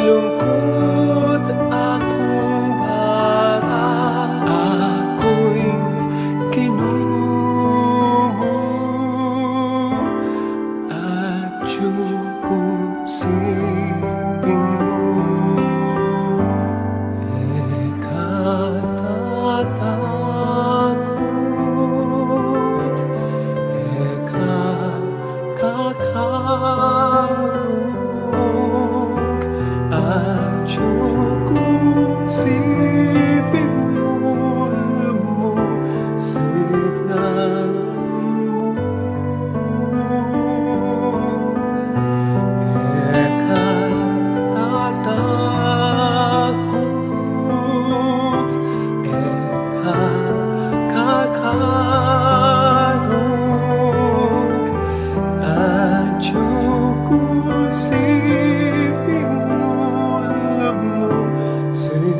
lungkut, aku bara, aku ing Ginu mu, atyu ku siping mu. E ka tatakut, e ka kakalung, atyu ku siping mu, lumusignan mu. E ka tatakut, e ka kakalung, atyu ku siping mu, lumusignan